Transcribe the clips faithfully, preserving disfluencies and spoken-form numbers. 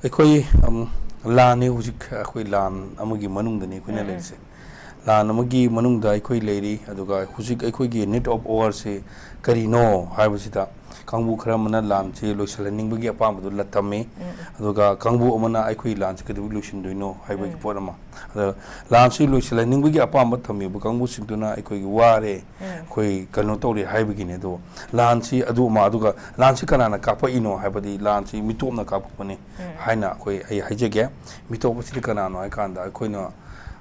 ꯑꯩꯈꯣꯏ, ꯎꯝ, ꯂꯥꯟꯅꯤ ꯍꯧꯖꯤꯛ, ꯑꯩꯈꯣꯏ ꯂꯥꯟ ꯑꯃꯒꯤ ꯃꯅꯨꯡꯗꯅꯤ ꯑꯩꯈꯣꯏꯅ ꯎꯝ, ꯎꯝ꯫ ꯂꯩꯔꯤꯁꯦ꯫ ꯂꯥꯟ ꯑꯃꯒꯤ ꯃꯅꯨꯡꯗ ꯑꯩꯈꯣꯏ ꯂꯩꯔꯤ, ꯑꯗꯨꯒ ꯍꯧꯖꯤꯛ ꯑꯩꯈꯣꯏꯒꯤ need of hour ꯁꯤ ꯀꯔꯤꯅꯣ ꯍꯥꯏꯕꯁꯤꯗ, ꯀꯥꯡꯕꯨ ꯈꯔ ꯑꯃꯅ ꯂꯥꯟꯁꯤ ꯂꯣꯏꯁꯤꯜꯍꯟꯅꯤꯡꯕꯒꯤ ꯑꯄꯥꯝꯕꯗꯨ ꯂ-, ꯊꯝꯃꯤ, ꯎꯝ, ꯎꯝ꯫ ꯑꯗꯨꯒ ꯀꯥꯡꯕꯨ ꯑꯃꯅ ꯑꯩꯈꯣꯏ ꯂꯥꯟꯁꯤ ꯀꯩꯗꯧꯕꯩ ꯂꯣꯏꯁꯤꯟꯗꯣꯏꯅꯣ ꯍꯥꯏꯕꯒꯤ ꯎꯝ꯫ ꯄꯣꯠ ꯑꯃ꯫ ꯑꯗ ꯂꯥꯟꯁꯤ ꯂꯣꯏꯁꯤꯜꯍꯟꯅꯤꯡꯕꯒꯤ ꯑꯄꯥꯝꯕ ꯊꯝꯃꯤꯕ ꯀꯥꯡꯕꯨꯁꯤꯡꯗꯨꯅ ꯑꯩꯈꯣꯏꯒꯤ ꯋꯥꯔꯦ, ꯎꯝ꯫ ꯑꯩꯈꯣꯏ ꯀꯩꯅꯣ ꯇꯧꯔꯦ ꯍꯥꯏꯕꯒꯤꯅꯤ꯫ ꯑꯗꯣ ꯂꯥꯟꯁꯤ ꯑꯗꯨ ꯑꯃ, ꯑꯗꯨꯒ ꯂꯥꯟꯁꯤ ꯀꯅꯥꯅ ꯀꯥꯞꯄꯛꯏꯅꯣ ꯍꯥꯏꯕꯗꯤ ꯂꯥꯟꯁꯤ ꯃꯤꯇꯣꯞꯅ ꯀꯥꯞꯄꯛꯄꯅꯤ ꯎꯝ꯫ ꯍꯥꯏꯅ ꯑꯩꯈꯣꯏ, ꯑꯩ ꯍꯥꯏꯖꯒꯦ꯫ ꯃꯤꯇꯣꯞ ꯑꯁꯤꯗꯤ ꯀꯅꯥꯅꯣ ꯍꯥꯏꯀꯥꯟꯗ ꯑꯩꯈꯣꯏꯅ,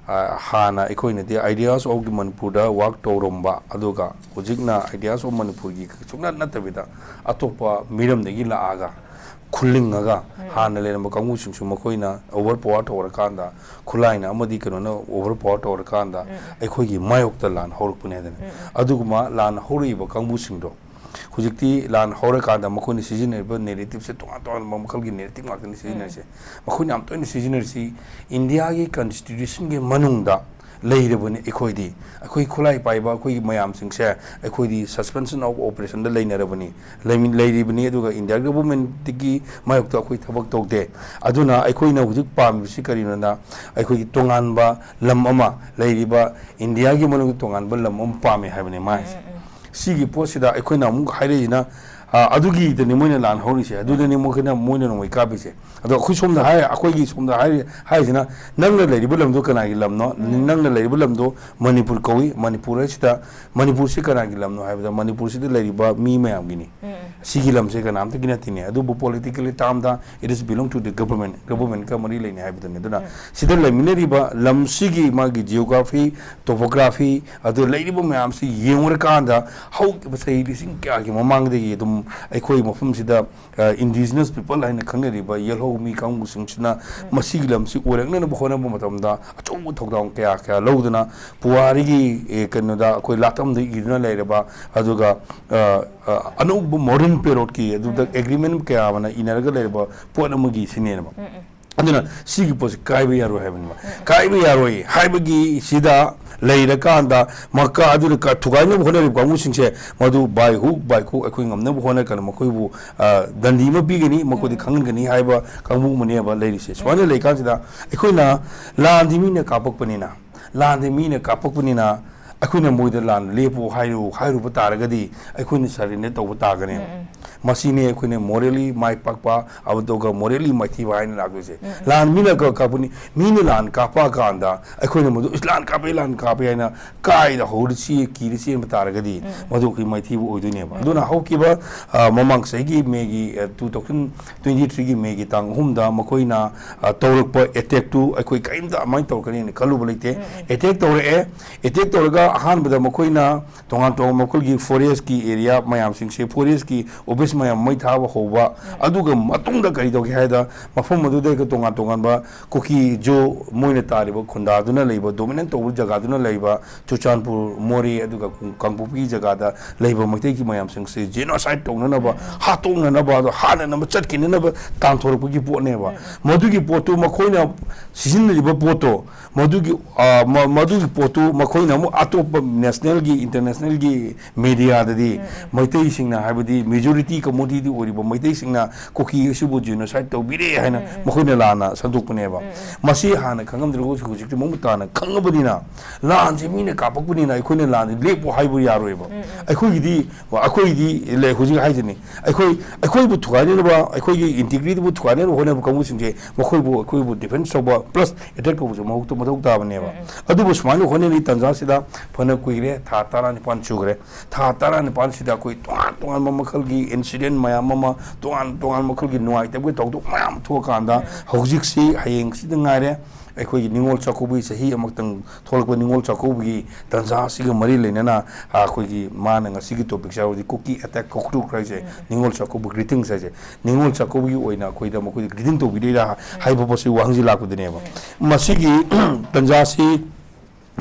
ꯑ, ꯍꯥꯟꯅ ꯑꯩꯈꯣꯏꯅꯗꯤ Ideas of ꯃꯅꯤꯄꯨꯔꯗ work ꯇꯧꯔꯝꯕ, ꯑꯗꯨꯒ ꯍꯧꯖꯤꯛꯅ Ideas of ꯃꯅꯤꯄꯨꯔꯒꯤ ꯁꯨꯡꯅꯠ ꯅꯠꯇꯕꯤꯗ ꯑꯇꯣꯞꯄ ꯃꯤꯔꯝꯗꯒꯤ ꯂꯥꯛꯑꯒ ꯈꯨꯜꯂꯤꯡꯉꯒ ꯎꯝ꯫ ꯍꯥꯟꯅ ꯂꯩꯔꯝꯕ ꯀꯥꯡꯕꯨꯁꯤꯡꯁꯨ ꯃꯈꯣꯏꯅ over power ꯇꯧꯔꯀꯥꯟꯗ, ꯈꯨꯠꯂꯥꯏꯅ ꯑꯃꯗꯤ ꯀꯩꯅꯣꯅ over power ꯇꯧꯔꯀꯥꯟꯗ ꯎꯝ꯫ ꯑꯩꯈꯣꯏꯒꯤ ꯃꯥꯌꯣꯛꯇ ꯂꯥꯟ ꯍꯧꯔꯛꯄꯅꯦ ꯍꯥꯏꯗꯅ꯫ ꯎꯝ, ꯎꯝ꯫ ꯑꯗꯨꯒꯨꯝꯕ ꯂꯥꯟ ꯍꯧꯔꯛꯏꯕ ꯀꯥꯡꯕꯨꯁꯤꯡꯗꯣ ꯍꯧꯖꯤꯛꯇꯤ ꯂꯥꯟ ꯍꯧꯔꯀꯥꯟꯗ ꯃꯈꯣꯏꯅ ꯁꯤꯖꯤꯟꯅꯔꯤꯕ narrative ꯁꯦ ꯇꯣꯉꯥꯟ ꯇꯣꯉꯥꯟꯕ ꯃꯈꯜꯒꯤ narrative ꯉꯥꯛꯇꯅꯤ ꯎꯝ꯫ ꯁꯤꯖꯤꯟꯅꯔꯤꯁꯦ꯫ ꯃꯈꯣꯏꯅ ꯌꯥꯝ ꯇꯣꯏꯅ ꯁꯤꯖꯤꯟꯅꯔꯤꯁꯤ ꯏꯟꯗꯤꯌꯥꯒꯤ constitution ꯒꯤ ꯃꯅꯨꯡꯗ ꯂꯩꯔꯕꯅꯤ꯫ ꯑꯩꯈꯣꯏꯗꯤ, ꯑꯩꯈꯣꯏ ꯈꯨꯠꯂꯥꯏ ꯄꯥꯏꯕ ꯑꯩꯈꯣꯏꯒꯤ ꯃꯌꯥꯝꯁꯤꯡꯁꯦ ꯑꯩꯈꯣꯏꯗꯤ suspension of operation ꯗ ꯂꯩꯅꯔꯕꯅꯤ, ꯂꯩꯃꯤ-, ꯂꯩꯔꯤꯕꯅꯤ, ꯑꯗꯨꯒ ꯏꯟꯗꯤꯌꯥ government ꯀꯤ ꯃꯥꯌꯣꯛꯇ ꯑꯩꯈꯣꯏ ꯊꯕꯛ ꯇꯧꯗꯦ꯫ ꯑꯗꯨꯅ ꯑꯩꯈꯣꯏꯅ ꯍꯧꯖꯤꯛ ꯄꯥꯝꯃꯤꯕꯁꯤ ꯀꯔꯤꯅꯣꯗ, ꯑꯩꯈꯣꯏꯒꯤ ꯇꯣꯉꯥꯟꯕ ꯂꯝ ꯑꯃ ꯂꯩꯔꯤꯕ ꯏꯟꯗꯤꯌꯥꯒꯤ ꯃꯅꯨꯡꯗ ꯇꯣꯉꯥꯟꯕ ꯂꯝ ꯑꯃ ꯄꯥꯝꯃꯦ ꯍꯥꯏꯕꯅꯤ ꯃꯥ ꯍꯥꯏꯁꯦ꯫ ꯎꯝ, ꯎꯝ, ꯎꯝ꯫ ꯁꯤꯒꯤ ꯄꯣꯠꯁꯤꯗ ꯑꯩꯈꯣꯏꯅ ꯑꯃꯨꯛ ꯍꯥꯏꯔꯛꯏꯁꯤꯅ, ꯑ, ꯑꯗꯨꯒꯤꯗꯅꯤ ꯃꯣꯏꯅ ꯂꯥꯟ ꯍꯧꯔꯤꯁꯦ, ꯑꯗꯨꯗꯅꯤ ꯃꯈꯣꯏꯅ, ꯃꯣꯏꯅ ꯅꯣꯡꯃꯩ ꯀꯥꯞꯄꯤꯁꯦ꯫ ꯑꯗꯣ ꯑꯩꯈꯣꯏ ꯁꯣꯝꯗ ꯍꯥꯏ-, ꯑꯩꯈꯣꯏꯒꯤ ꯁꯣꯝꯗ ꯍꯥꯏꯔꯤ-, ꯍꯥꯏꯔꯤꯁꯤꯅ, ꯅꯪꯅ ꯂꯩꯔꯤꯕ ꯂꯝꯗꯣ ꯀꯅꯥꯒꯤ ꯂꯝꯅꯣ? ꯎꯝ꯫ ꯅꯪꯅ ꯂꯩꯔꯤꯕ ꯂꯝꯗꯣ ꯃꯅꯤꯄꯨꯔ ꯀꯧꯏ꯫ ꯃꯅꯤꯄꯨꯔ ꯍꯥꯏꯁꯤꯗ, ꯃꯅꯤꯄꯨꯔꯁꯤ ꯀꯅꯥꯒꯤ ꯂꯝꯅꯣ ꯍꯥꯏꯕꯗ, ꯃꯅꯤꯄꯨꯔꯁꯤꯗ ꯂꯩꯔꯤꯕ ꯃꯤ ꯃꯌꯥꯝꯒꯤꯅꯤ꯫ ꯎꯝ, ꯎꯝ꯫ ꯁꯤꯒꯤ ꯂꯝꯁꯦ ꯀꯅꯥꯝꯇꯒꯤ ꯅꯠꯇꯦꯅꯦ꯫ ꯑꯗꯨꯕꯨ politically term the it is belong to the government, government ꯀ ꯃꯔꯤ ꯂꯩꯅꯩ ꯍꯥꯏꯕꯗꯨꯅꯤ꯫ ꯑꯗꯨꯅ ꯎꯝ꯫ ꯁꯤꯗ ꯂꯩꯃꯤꯟꯅꯔꯤꯕ ꯂꯝꯁꯤꯒꯤ ꯃꯥꯒꯤ geography, topography, ꯑꯗꯨ ꯂꯩꯔꯤꯕ ꯃꯌꯥꯝꯁꯤ ꯌꯦꯡꯉꯨꯔꯀꯥꯟꯗ, ꯍꯧꯈꯤꯕ ꯆꯍꯤ ꯂꯤꯁꯤꯡ ꯀꯌꯥꯒꯤ ꯃꯃꯥꯡꯗꯒꯤ ꯑꯗꯨꯝ ꯑꯩꯈꯣꯏ ꯃꯐꯝꯁꯤꯗ, ꯑ, indigenous people ꯍꯥꯏꯅ ꯈꯪꯅꯔꯤꯕ ꯌꯦꯜꯍꯧ ꯃꯤ ꯀꯥꯡꯕꯨꯁꯤꯡꯁꯤꯅ ꯎꯝ꯫ ꯃꯁꯤꯒꯤ ꯂꯝꯁꯤ ꯑꯣꯏꯔꯛꯅꯅꯕ ꯍꯣꯠꯅꯕ ꯃꯇꯝꯗ ꯑꯆꯧꯕ ꯊꯧꯗꯥꯡ ꯀꯌꯥ ꯀꯌꯥ ꯂꯧꯗꯨꯅ ꯄꯨꯋꯥꯔꯤꯒꯤ, ꯑꯦ, ꯀꯩꯅꯣꯗ ꯑꯩꯈꯣꯏ ꯂꯥꯇꯝꯗ ꯏꯗꯨꯅ ꯂꯩꯔꯕ, ꯑꯗꯨꯒ, ꯑ, ꯑ, ꯑꯅꯧꯕ modern period ꯀꯤ ꯑꯗꯨꯗ ꯎꯝ꯫ agreement ꯀꯌꯥ ꯑꯃꯅ ꯏꯅꯔꯒ ꯂꯩꯔꯕ ꯄꯣꯠ ꯑꯃꯒꯤ ꯁꯤꯅꯦꯕ꯫ ꯎꯝ, ꯎꯝ꯫ ꯑꯗꯨꯅ ꯁꯤꯒꯤ ꯄꯣꯠꯁꯤ ꯀꯥꯏꯕ ꯌꯥꯔꯣꯏ ꯍꯥꯏꯕꯅꯦꯕ꯫ ꯀꯥꯏꯕ ꯌꯥꯔꯣꯏ ꯍꯥꯏꯕꯒꯤ ꯁꯤꯗ ꯂꯩꯔꯀꯥꯟꯗ ꯃꯀꯥ ꯑꯗꯨꯗ ꯀ-, ꯊꯨꯒꯥꯏꯅꯕ ꯍꯣꯠꯅꯔꯤꯕ ꯀꯥꯡꯕꯨꯁꯤꯡꯁꯦ ꯃꯗꯨ by hook by crook ꯑꯩꯈꯣꯏ ꯉꯝꯅꯕ ꯍꯣꯠꯅꯔꯀꯥꯟꯗ ꯃꯈꯣꯏꯕꯨ, ꯑ, ꯗꯟꯗꯤ ꯑꯃ ꯄꯤꯒꯅꯤ, ꯃꯈꯣꯏꯗꯤ ꯈꯪꯍꯟꯒꯅꯤ ꯍꯥꯏꯕ ꯀꯥꯡꯕꯨ ꯑꯃꯅꯦꯕ ꯂꯩꯔꯤꯁꯦ꯫ ꯁꯨꯃꯥꯏꯅ ꯂꯩꯀꯥꯟꯁꯤꯗ ꯑꯩꯈꯣꯏꯅ ꯂꯥꯟꯗꯤ ꯃꯤꯅ ꯀꯥꯞꯄꯛꯄꯅꯤꯅ, ꯂꯥꯟꯗꯤ ꯃꯤꯅ ꯀꯥꯞꯄꯛꯄꯅꯤꯅ ꯑꯩꯈꯣꯏꯅ ꯃꯣꯏꯗ ꯂꯥꯟ ꯂꯦꯞꯄꯨ ꯍꯥꯏꯔꯨ-, ꯍꯥꯏꯔꯨꯕ ꯇꯥꯔꯒꯗꯤ ꯑꯩꯈꯣꯏꯅ surrender ꯇꯧꯕ ꯇꯥꯒꯅꯦꯕ꯫ ꯃꯁꯤꯅꯦ ꯑꯩꯈꯣꯏꯅ morally ꯃꯥꯏ ꯄꯥꯛꯄ, ꯑꯗꯨꯒ morally ꯃꯥꯏꯊꯤꯕ ꯍꯥꯏꯅ ꯂꯥꯛꯇꯣꯏꯁꯦ꯫ ꯂꯥꯟ ꯃꯤꯅ ꯀ-, ꯀꯥꯞꯄꯅꯤ, ꯃꯤꯅ ꯂꯥꯟ ꯀꯥꯞꯄꯛꯑꯀꯥꯟꯗ ꯑꯩꯈꯣꯏꯅ ꯃꯗꯨ, "ꯏꯁ, ꯂꯥꯟ ꯀꯥꯞꯄꯦ, ꯂꯥꯟ ꯀꯥꯞꯄꯦ" ꯍꯥꯏꯅ ꯀꯥꯏꯗ ꯍꯧꯔ ꯆꯦ-, ꯀꯤꯔ ꯆꯦꯟꯕ ꯇꯥꯔꯒꯗꯤ ꯃꯗꯨ ꯑꯩꯈꯣꯏ ꯃꯥꯏꯊꯤꯕ ꯑꯣꯏꯗꯣꯏꯅꯦꯕ꯫ ꯑꯗꯨꯅ ꯍꯧꯈꯤꯕ, ꯑ, ꯃꯃꯥꯡ ꯆꯍꯤꯒꯤ ꯃꯦꯒꯤ, ꯑ, two thousand twenty threeꯒꯤ ꯃꯦꯒꯤ ꯇꯥꯡ ꯑꯍꯨꯝꯗ ꯃꯈꯣꯏꯅ, ꯑ, ꯇꯧꯔꯛꯄ attackꯇꯨ ꯑꯩꯈꯣꯏ ꯀꯔꯤꯝꯇ ꯑꯗꯨꯃꯥꯏꯅ ꯇꯧꯔꯛꯀꯅꯤꯅ ꯈꯜꯂꯨꯕ ꯂꯩꯇꯦ꯫ Attack ꯇꯧꯔꯛꯑꯦ꯫ Attack ꯇꯧꯔꯒ ꯑꯍꯥꯟꯕꯗ ꯃꯈꯣꯏꯅ ꯇꯣꯉꯥꯟ ꯇꯣꯉꯥꯟꯕ ꯃꯈꯣꯏꯒꯤ forestꯀꯤ area ꯃꯌꯥꯝꯁꯤꯡꯁꯦ, forestꯀꯤ office ꯃꯌꯥꯝ ꯃꯩ ꯊꯥꯕ ꯍꯧꯕ, ꯑꯗꯨꯒ ꯃꯇꯨꯡꯗ ꯀꯔꯤ ꯇꯧꯒꯦ ꯍꯥꯏꯗ ꯃꯐꯝ ꯑꯗꯨꯗ ꯑꯩꯈꯣꯏ ꯇꯣꯉꯥꯟ ꯇꯣꯉꯥꯟꯕ ꯀꯨꯀꯤ ꯖꯣ ꯃꯣꯏꯅ ꯇꯥꯔꯤꯕ ꯈꯨꯟꯗꯥꯗꯨꯅ ꯂꯩꯕ, dominant ꯇꯧꯕ ꯖꯒꯥꯗꯨꯅ ꯂꯩꯕ ꯆꯨꯔꯆꯥꯟꯄꯨꯔ, ꯃꯣꯔꯦ, ꯑꯗꯨꯒ ꯀꯥꯡꯄꯣꯛꯄꯤ ꯖꯒꯥꯗ ꯂꯩꯕ ꯃꯩꯇꯩꯒꯤ ꯃꯌꯥꯝꯁꯤꯡꯁꯦ genocide ꯇꯧꯅꯅꯕ, ꯍꯥꯠꯇꯣꯛꯅꯅꯕ, ꯑꯗꯣ ꯍꯥꯠꯅꯅꯕ ꯆꯠꯈꯤꯅꯅꯕ ꯇꯥꯟꯊꯣꯔꯛꯄꯒꯤ ꯄꯣꯠꯅꯦꯕ꯫ ꯃꯗꯨꯒꯤ ꯄꯣꯠꯇꯨ ꯃꯈꯣꯏꯅ ꯁꯤꯖꯤꯟꯅꯔꯤꯕ ꯄꯣꯠꯇꯣ, ꯃꯗꯨꯒꯤ, ꯑ, ꯃ-, ꯃꯗꯨꯒꯤ ꯄꯣꯠꯇꯨ ꯃꯈꯣꯏꯅ ꯑꯃꯨꯛ ꯑꯇꯣꯞꯄ nationalꯒꯤ, internationalꯒꯤ mediaꯗꯗꯤ ꯃꯩꯇꯩꯁꯤꯡꯅ, ꯍꯥꯏꯕꯗꯤ majority communityꯗꯤ ꯑꯣꯏꯔꯤꯕ ꯃꯩꯇꯩꯁꯤꯡꯅ ꯀꯨꯀꯤ ꯑꯁꯤꯕꯨ genocide ꯇꯧꯕꯤꯔꯦ ꯍꯥꯏꯅ ꯃꯈꯣꯏꯅ ꯂꯥꯟꯅ ꯁꯟꯗꯣꯛꯄꯅꯦꯕ꯫ ꯃꯁꯤ ꯍꯥꯟꯅ ꯈꯪꯉꯝꯗ꯭ꯔꯒꯁꯨ ꯍꯧꯖꯤꯛꯇꯤ ꯃꯃꯨꯠ ꯇꯥꯅ ꯈꯪꯉꯕꯅꯤꯅ, ꯂꯥꯟꯁꯦ ꯃꯤꯅ ꯀꯥꯞꯄꯛꯄꯅꯤꯅ ꯑꯩꯈꯣꯏꯅ ꯂꯥꯟꯁꯦ ꯂꯦꯞꯄꯨ ꯍꯥꯏꯕ ꯌꯥꯔꯣꯏꯕ꯫ ꯑꯩꯈꯣꯏꯒꯤꯗꯤ, ꯑꯩꯈꯣꯏꯗꯤ ꯂꯩ, ꯍꯧꯖꯤꯛ ꯍꯥꯏꯁꯤꯅꯤ, ꯑꯩꯈꯣꯏ, ꯑꯩꯈꯣꯏꯕꯨ ꯊꯨꯒꯥꯏꯅꯅꯕ, ꯑꯩꯈꯣꯏꯒꯤ integrityꯕꯨ ꯊꯨꯒꯥꯏꯅꯅꯕ ꯍꯣꯠꯅꯕ ꯀꯥꯡꯕꯨꯁꯤꯡꯁꯦ ꯃꯈꯣꯏꯕꯨ, ꯑꯩꯈꯣꯏꯕꯨ defense ꯇꯧꯕ plus attack ꯇꯧꯕꯁꯨ ꯃꯊꯧ, ꯃꯊꯧ ꯇꯥꯕꯅꯦꯕ꯫ ꯑꯗꯨꯕꯨ ꯁꯨꯃꯥꯏꯅ ꯍꯣꯠꯅꯔꯤ ꯇꯥꯟꯖꯥꯁꯤꯗ ꯐꯅ ꯀꯨꯏꯔꯦ, ꯊꯥ ꯇꯔꯥꯅꯤꯄꯥꯟ ꯁꯨꯈ꯭ꯔꯦ꯫ ꯊꯥ ꯇꯔꯥꯅꯤꯄꯥꯟꯁꯤꯗ ꯑꯩꯈꯣꯏ ꯇꯣꯉꯥꯟ ꯇꯣꯉꯥꯟꯕ ꯃꯈꯜꯒꯤ incident ꯃꯌꯥꯝ ꯑꯃ, ꯇꯣꯉꯥꯟ ꯇꯣꯉꯥꯟꯕ ꯃꯈꯜꯒꯤ ꯅꯨꯡꯉꯥꯏꯇꯕꯒꯤ ꯊꯧꯗꯣꯛ ꯃꯌꯥꯝ ꯊꯣꯛꯑꯀꯥꯟꯗ ꯍꯧꯖꯤꯛꯁꯤ ꯍꯌꯦꯡꯁꯤꯗ ꯉꯥꯏꯔꯦ꯫ ꯑꯩꯈꯣꯏꯒꯤ ꯅꯤꯉꯣꯜ ꯆꯥꯛꯀꯧꯕꯒꯤ ꯆꯍꯤ ꯑꯃꯈꯛꯇꯪ ꯊꯣꯛꯂꯛꯄ ꯅꯤꯉꯣꯜ ꯆꯥꯛꯀꯧꯕꯒꯤ ꯇꯥꯟꯖꯥ ꯑꯁꯤꯒ ꯃꯔꯤ ꯂꯩꯅꯅ, ꯑ, ꯑꯩꯈꯣꯏꯒꯤ ꯃꯥꯅ ꯉꯁꯤꯒꯤ topicꯁꯦ ꯍꯥꯏꯕꯗꯤ ꯀꯨꯀꯤ attack, ꯀꯣꯛꯇ꯭ꯔꯨꯛ ꯍꯥꯏꯁꯦ, ꯅꯤꯉꯣꯜ ꯆꯥꯛꯀꯧꯕ greetings ꯍꯥꯏꯁꯦ, ꯅꯤꯉꯣꯜ ꯆꯥꯛꯀꯧꯕꯒꯤ ꯑꯣꯏꯅ ꯑꯩꯈꯣꯏꯗ ꯃꯈꯣꯏꯗ greeting ꯇꯧꯕꯤꯗꯣꯏꯔꯥ ꯍꯥꯏꯕ ꯄꯣꯠꯁꯤ ꯋꯥꯍꯪꯁꯤ ꯂꯥꯛꯄꯗꯨꯅꯦꯕ꯫ ꯃꯁꯤꯒꯤ ꯇꯥꯟꯖꯥꯁꯤ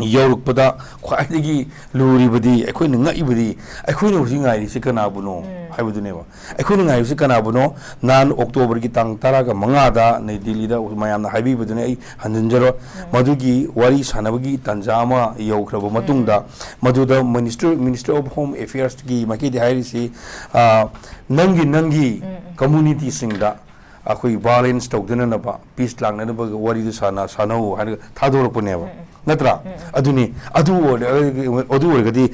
ꯌꯧꯔꯛꯄꯗ ꯈ꯭ꯋꯥꯏꯗꯒꯤ ꯂꯨꯔꯤꯕꯗꯤ, ꯑꯩꯈꯣꯏꯅ ꯉꯛꯏꯕꯗꯤ, ꯑꯩꯈꯣꯏꯅ ꯍꯧꯖꯤꯛ ꯉꯥꯏꯔꯤꯁꯤ ꯀꯅꯥꯕꯨꯅꯣ ꯍꯥꯏꯕꯗꯨꯅꯦꯕ꯫ ꯑꯩꯈꯣꯏꯅ ꯉꯥꯏꯔꯤꯁꯤ ꯀꯅꯥꯕꯨꯅꯣ? ꯅꯍꯥꯟ ꯑꯣꯛꯇꯣꯕꯔꯒꯤ ꯇꯥꯡ ꯇꯔꯥꯒ ꯃꯉꯥꯗ ꯅꯩ ꯗꯤꯜꯂꯤꯗ ꯃꯌꯥꯝꯅ ꯍꯥꯏꯕꯤꯕꯗꯨꯅꯤ, ꯑꯩ ꯍꯟꯖꯤꯟꯖꯔꯣꯏ꯫ ꯃꯗꯨꯒꯤ ꯋꯥꯔꯤ ꯁꯥꯟꯅꯕꯒꯤ ꯇꯥꯟꯖꯥ ꯑꯃ ꯌꯧꯈ꯭ꯔꯕ ꯃꯇꯨꯡꯗ, ꯃꯗꯨꯗ ꯃꯤꯅꯤꯁꯇꯔ, ꯃꯤꯅꯤꯁꯇꯔ ꯑꯣꯐ ꯍꯣꯝ ꯑꯦꯐꯤꯌꯔꯁꯀꯤ ꯃꯥꯏꯀꯩꯗꯤ ꯍꯥꯏꯔꯤꯁꯤ, ꯑ, ꯅꯪꯒꯤ, ꯅꯪꯒꯤ ꯀꯝꯃꯨꯅꯤꯇꯤꯁꯤꯡꯗ ꯑꯩꯈꯣꯏ ꯚꯥꯏꯑꯣꯂꯦꯟꯁ ꯇꯧꯗꯅꯅꯕ, ꯄꯤꯁ ꯂꯥꯛꯅꯅꯕ ꯋꯥꯔꯤꯗꯨ ꯁꯥꯟꯅ-, ꯁꯥꯟꯅꯧ ꯍꯥꯏꯅ ꯊꯥꯗꯣꯔꯛꯄꯅꯦꯕ꯫ ꯅꯠꯇ꯭ꯔꯥ? ꯑꯗꯨꯅꯤ꯫ ꯑꯗꯨ ꯑꯣꯏꯔ-, ꯑꯗꯨ ꯑꯣꯏꯔꯒꯗꯤ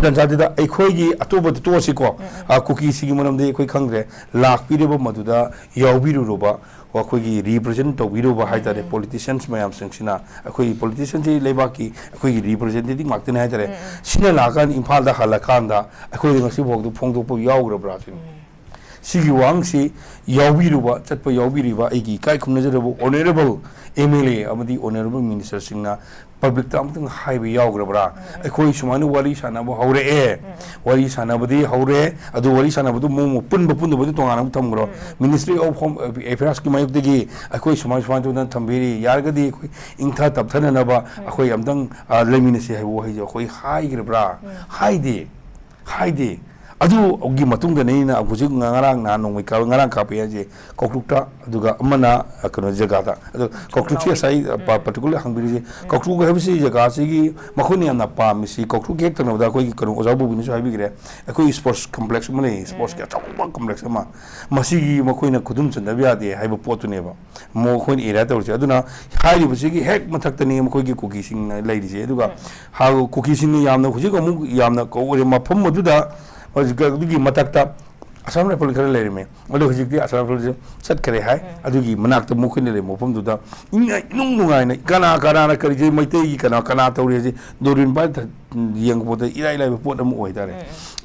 ꯇꯟꯖꯥꯗꯨꯗ ꯑꯩꯈꯣꯏꯒꯤ ꯑꯇꯣꯞꯄꯗ ꯇꯣꯛꯑꯁꯤꯀꯣ꯫ ꯑ, ꯀꯨꯀꯤꯁꯤꯒꯤ ꯃꯔꯝꯗꯤ ꯑꯩꯈꯣꯏ ꯈꯪꯗ꯭ꯔꯦ꯫ ꯂꯥꯛꯄꯤꯔꯤꯕ ꯃꯗꯨꯗ ꯌꯥꯎꯕꯤꯔꯨꯔꯕ, ꯑꯩꯈꯣꯏꯒꯤ ꯔꯤꯄ꯭ꯔꯖꯦꯟ ꯇꯧꯕꯤꯔꯨꯕ ꯍꯥꯏꯇꯥꯔꯦ, ꯄꯣꯂꯤꯇꯤꯁꯤꯌꯟꯁ ꯃꯌꯥꯝꯁꯤꯡꯁꯤꯅ, ꯑꯩꯈꯣꯏꯒꯤ ꯄꯣꯂꯤꯇꯤꯁꯤꯌꯟꯁꯤ ꯂꯩꯕꯥꯛꯀꯤ ꯑꯩꯈꯣꯏꯒꯤ ꯔꯤꯄ꯭ꯔꯖꯦꯟꯇꯦꯇꯤꯚ ꯉꯥꯛꯇꯅꯤ ꯍꯥꯏꯇꯥꯔꯦ꯫ ꯁꯤꯅ ꯂꯥꯛꯑꯀꯥꯟꯗ ꯏꯝꯐꯥꯜꯗ ꯍꯜꯂꯀꯥꯟꯗ ꯑꯩꯈꯣꯏꯗ ꯉꯁꯤ ꯐꯥꯎꯗ ꯐꯣꯡꯗꯣꯛꯄ ꯌꯥꯎꯈ꯭ꯔꯕ꯭ꯔꯥ ꯁꯤꯅꯤ꯫ ꯁꯤꯒꯤ ꯋꯥꯍꯪꯁꯤ ꯌꯥꯎꯕꯤꯔꯨꯕ, ꯆꯠꯄ ꯌꯥꯎꯕꯤꯔꯤꯕ ꯑꯩꯒꯤ ꯏꯀꯥꯏ ꯈꯨꯝꯅꯖꯔꯕ ꯑꯣꯅꯔꯦꯕꯜ ꯑꯦꯝ ꯑꯦꯜ ꯑꯦ ꯑꯃꯗꯤ ꯑꯣꯅꯔꯦꯕꯜ ꯃꯤꯅꯤꯁꯇꯔꯁꯤꯡꯅ ꯄꯕ꯭ꯂꯤꯛꯇ ꯑꯃꯨꯛꯇꯪ ꯍꯥꯏꯕ ꯌꯥꯎꯈ꯭ꯔꯕ꯭ꯔꯥ? ꯑꯩꯈꯣꯏ ꯁꯨꯃꯥꯏꯅ ꯋꯥꯔꯤ ꯁꯥꯟꯅꯕ ꯍꯧꯔꯛꯑꯦ, ꯋꯥꯔꯤ ꯁꯥꯟꯅꯕꯗꯤ ꯍꯧꯔꯦ, ꯑꯗꯨ ꯋꯥꯔꯤ ꯁꯥꯟꯅꯕꯗꯨ ꯃꯑꯣꯡ ꯄꯨꯟꯕ ꯄꯨꯟꯗꯕꯗꯨ ꯇꯣꯉꯥꯟꯅ ꯑꯃꯨꯛ ꯊꯝꯈ꯭ꯔꯣ꯫ ꯃꯤꯅꯤꯁꯇ꯭ꯔꯤ ꯑꯣꯐ ꯍꯣꯝ ꯑꯦꯐꯤꯌꯔꯁꯀꯤ ꯃꯥꯌꯣꯛꯇꯒꯤ ꯑꯩꯈꯣꯏ ꯁꯨꯃꯥꯏ ꯁꯨꯃꯥꯏꯅ ꯇꯧꯗꯅ ꯊꯝꯕꯤꯔꯤ, ꯌꯥꯔꯒꯗꯤ ꯑꯩꯈꯣꯏ ꯏꯪꯊ ꯇꯞꯊꯅꯅꯕ ꯑꯩꯈꯣꯏ ꯑꯝꯇꯪ, ꯑ, ꯂꯩꯃꯤꯟꯅꯁꯤ ꯍꯥꯏꯕ ꯋꯥꯍꯩꯁꯦ ꯑꯩꯈꯣꯏ ꯍꯥꯏꯈ꯭ꯔꯕ꯭ꯔꯥ? ꯍꯥꯏꯗꯦ꯫ ꯍꯥꯏꯗꯤ, ꯑꯗꯨꯒꯤ ꯃꯇꯨꯡꯗꯅꯤ ꯑꯩꯅ ꯍꯧꯖꯤꯛ ꯉꯔꯥꯡ ꯅꯍꯥꯟ ꯅꯣꯡꯃꯩ ꯀꯥꯞ-, ꯉꯔꯥꯡ ꯀꯥꯞꯄꯦ ꯍꯥꯏꯁꯦ ꯀꯧꯇ꯭ꯔꯨꯛꯇ, ꯑꯗꯨꯒ ꯑꯃꯅ, ꯑ, ꯀꯩꯅꯣ ꯖꯒꯥꯗ꯫ ꯑꯗꯣ ꯀꯧꯇ꯭ꯔꯨꯛꯁꯤ ꯉꯁꯥꯏ, ꯑ, ꯄ-, ꯄꯥꯔꯇꯤꯀꯨꯂꯔ ꯍꯪꯕꯤꯔꯤꯁꯦ, ꯀꯧꯇ꯭ꯔꯨꯛ ꯍꯥꯏꯕꯁꯤ ꯖꯒꯥꯁꯤꯒꯤ ꯃꯈꯣꯏꯅ ꯌꯥꯝꯅ ꯄꯥꯝꯃꯤꯁꯤ, ꯀꯧꯇ꯭ꯔꯨꯛꯀꯤ ꯍꯦꯛ ꯊꯪꯅꯕꯗ ꯑꯩꯈꯣꯏꯒꯤ ꯀꯩꯅꯣ ꯑꯣꯖꯥ ꯕꯣꯕꯤꯅꯁꯨ ꯍꯥꯏꯕꯤꯈ꯭ꯔꯦ, ꯑꯩꯈꯣꯏ ꯁ꯭ꯄꯣꯔꯠꯁ ꯀꯝꯄ꯭ꯂꯦꯛꯁ ꯑꯃ ꯂꯩ, ꯁ꯭ꯄꯣꯔꯠꯁꯀꯤ ꯑꯆꯧꯕ ꯀꯝꯄ꯭ꯂꯦꯛꯁ ꯑꯃ, ꯃꯁꯤꯒꯤ ꯃꯈꯣꯏꯅ ꯈꯨꯗꯨꯝ ꯆꯟꯗꯕ ꯌꯥꯗꯦ ꯍꯥꯏꯕ ꯄꯣꯠꯇꯨꯅꯦꯕ꯫ ꯃꯈꯣꯏꯅ ꯑꯦꯔꯤꯌꯥ ꯇꯧꯔꯤꯁꯦ꯫ ꯑꯗꯨꯅ ꯍꯥꯏꯔꯤꯕꯁꯤꯒꯤ ꯍꯦꯛ ꯃꯊꯛꯇꯅꯤ ꯃꯈꯣꯏꯒꯤ ꯀꯨꯀꯤꯁꯤꯡꯅ ꯂꯩꯔꯤꯁꯦ꯫ ꯑꯗꯨꯒ ꯍꯥ-, ꯀꯨꯀꯤꯁꯤꯡꯅ ꯌꯥꯝꯅ ꯍꯧꯖꯤꯛ ꯑꯃꯨꯛ ꯌꯥꯝꯅ ꯀꯧꯔꯦ ꯃꯐꯝ ꯑꯗꯨꯗ, ꯍꯧꯖꯤꯛ ꯑꯗꯨꯒꯤ ꯃꯊꯛꯇ ꯑꯁꯥꯝ ꯔꯥꯏꯐꯜ ꯈꯔ ꯂꯩꯔꯝꯃꯦ꯫ ꯑꯗꯣ ꯍꯧꯖꯤꯛꯇꯤ ꯑꯁꯥꯝ ꯔꯥꯏꯐꯜꯁꯦ ꯆꯠꯈ꯭ꯔꯦ ꯍꯥꯏ꯫ ꯑꯗꯨꯒꯤ ꯃꯅꯥꯛꯇ ꯃꯈꯣꯏꯅ ꯂꯩꯕ ꯃꯐꯝꯗꯨꯗ ꯏꯪ-, ꯏꯅꯨꯡ ꯅꯨꯡꯉꯥꯏꯅ ꯀꯅꯥ ꯀꯅꯥꯅ ꯀꯔꯤꯁꯦ ꯃꯩꯇꯩꯒꯤ ꯀꯅꯥ ꯀꯅꯥ ꯇꯧꯔꯤ ꯍꯥꯏꯁꯦ ꯗꯣꯔꯕꯤꯟ ꯄꯥꯏ ꯊ-, ꯌꯦꯡꯕ ꯄꯣꯠꯇ ꯏꯔꯥꯏ ꯂꯥꯏꯕ ꯄꯣꯠ ꯑꯃ ꯑꯣꯏꯇꯥꯔꯦ꯫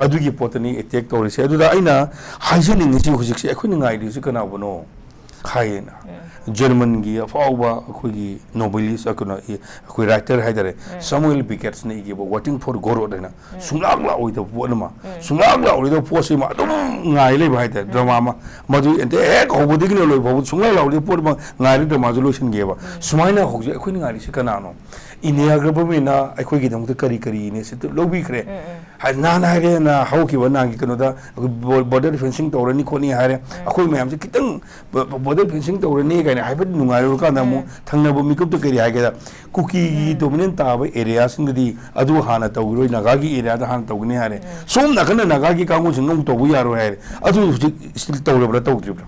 ꯑꯗꯨꯒꯤ ꯄꯣꯠꯇꯅꯤ ꯑꯦꯇꯦꯛ ꯇꯧꯔꯤꯁꯦ꯫ ꯑꯗꯨꯗ ꯑꯩꯅ ꯍꯥꯏꯖꯅꯤꯡꯉꯤꯁꯤ ꯍꯧꯖꯤꯛꯁꯦ ꯑꯩꯈꯣꯏꯅ ꯉꯥꯏꯔꯤꯁꯤ ꯀꯅꯥꯕꯨꯅꯣ? ꯍꯥꯏꯌꯦꯅ꯫ ꯖꯔꯃꯟꯒꯤ ꯑꯐꯥꯎꯕ ꯑꯩꯈꯣꯏꯒꯤ ꯅꯣꯕꯦꯂꯤꯁ, ꯑ, ꯀꯩꯅꯣ, ꯏ-, ꯑꯩꯈꯣꯏ ꯔꯥꯏꯇꯔ ꯍꯥꯏꯇꯥꯔꯦ, ꯁꯥꯃꯨꯑꯦꯜ ꯕꯤꯀꯦꯠꯁꯅ ꯏꯈꯤꯕ Waiting for Godot ꯍꯥꯏꯅ, ꯁꯨꯡꯂꯥꯛ ꯂꯥꯛꯑꯣꯏꯗꯕ ꯄꯣꯠ ꯑꯃ, ꯁꯨꯡꯂꯥꯛ ꯂꯥꯛꯑꯣꯏꯗꯕ ꯄꯣꯠꯁꯤꯃ ꯑꯗꯨꯝ ꯉꯥꯏ ꯂꯩꯕ ꯍꯥꯏꯇꯥꯔꯦ, ꯗ꯭ꯔꯃꯥ ꯑꯃ꯫ ꯃꯗꯨ ꯑꯦꯟꯇ ꯍꯦꯛ ꯍꯧꯕꯗꯒꯤꯅ ꯂꯣꯏꯕ ꯐꯥꯎꯕ ꯁꯨꯡꯂꯥꯛ ꯂꯥꯛꯑꯣꯏꯗꯕ ꯄꯣꯠ ꯑꯃ ꯉꯥꯏꯔ ꯗ꯭ꯔꯃꯥꯁꯨ ꯂꯣꯏꯁꯤꯟꯒꯦꯕ꯫ ꯁꯨꯃꯥꯏꯅ ꯍꯧꯖꯤꯛ ꯑꯩꯈꯣꯏꯅ ꯉꯥꯏꯔꯤꯁꯤ ꯀꯅꯥꯅꯣ? ꯏꯟꯗꯤꯌꯥ ꯒꯚꯔꯟꯃꯦꯟꯅ ꯑꯩꯈꯣꯏꯒꯤꯗꯃꯛꯇ ꯀꯔꯤ ꯀꯔꯤ ꯏꯅꯤꯁꯤꯌꯦꯇꯤꯚ ꯂꯧꯕꯤꯈ꯭ꯔꯦ? ꯍꯥꯏ-, ꯅꯍꯥꯟ ꯍꯥꯏꯔꯦꯅ ꯍꯧꯈꯤꯕ ꯅꯍꯥꯟꯒꯤ ꯀꯩꯅꯣꯗ ꯑꯩꯈꯣꯏ ꯕꯣ-, ꯕꯣꯔꯗꯔ ꯐꯦꯟꯁꯤꯡ ꯇꯧꯔꯅꯤ ꯈꯣꯠꯅꯤ ꯍꯥꯏꯔꯦ꯫ ꯑꯩꯈꯣꯏ ꯃꯌꯥꯝꯁꯦ ꯈꯤꯇꯪ ꯕ-, ꯕ-, ꯕꯣꯔꯗꯔ ꯐꯦꯟꯁꯤꯡ ꯇꯧꯔꯅꯤ ꯀꯥꯏꯅ ꯍꯥꯏꯐꯦꯠ ꯅꯨꯡꯉꯥꯏꯔꯨꯔꯀꯥꯟꯗ ꯑꯃꯨꯛ ꯊꯪꯅꯕ ꯃꯤꯀꯨꯞꯇ ꯀꯔꯤ ꯍꯥꯏꯒꯦꯗ, ꯀꯨꯀꯤꯒꯤ ꯗꯣꯃꯤꯅꯦꯟ ꯇꯥꯕ ꯑꯦꯔꯤꯌꯥꯁꯤꯡꯗꯗꯤ ꯑꯗꯨ ꯍꯥꯟꯅ ꯇꯧꯈꯤꯔꯣꯏ, ꯅꯥꯒꯥꯒꯤ ꯑꯦꯔꯤꯌꯥꯗ ꯍꯥꯟꯅ ꯇꯧꯒꯅꯤ ꯍꯥꯏꯔꯦ꯫ ꯁꯣꯝ ꯅꯥꯀꯟꯗ ꯅꯥꯒꯥꯒꯤ ꯀꯥꯡꯕꯨꯁꯤꯡꯅ ꯑꯃꯨꯛ ꯇꯧꯕ ꯌꯥꯔꯣꯏ ꯍꯥꯏꯔꯦ꯫ ꯑꯗꯨ ꯍꯧꯖꯤꯛ ꯁ꯭ꯇꯤꯜ ꯇꯧꯔꯕ꯭ꯔꯥ ꯇꯧꯗ꯭ꯔꯤꯕ꯭ꯔꯥ?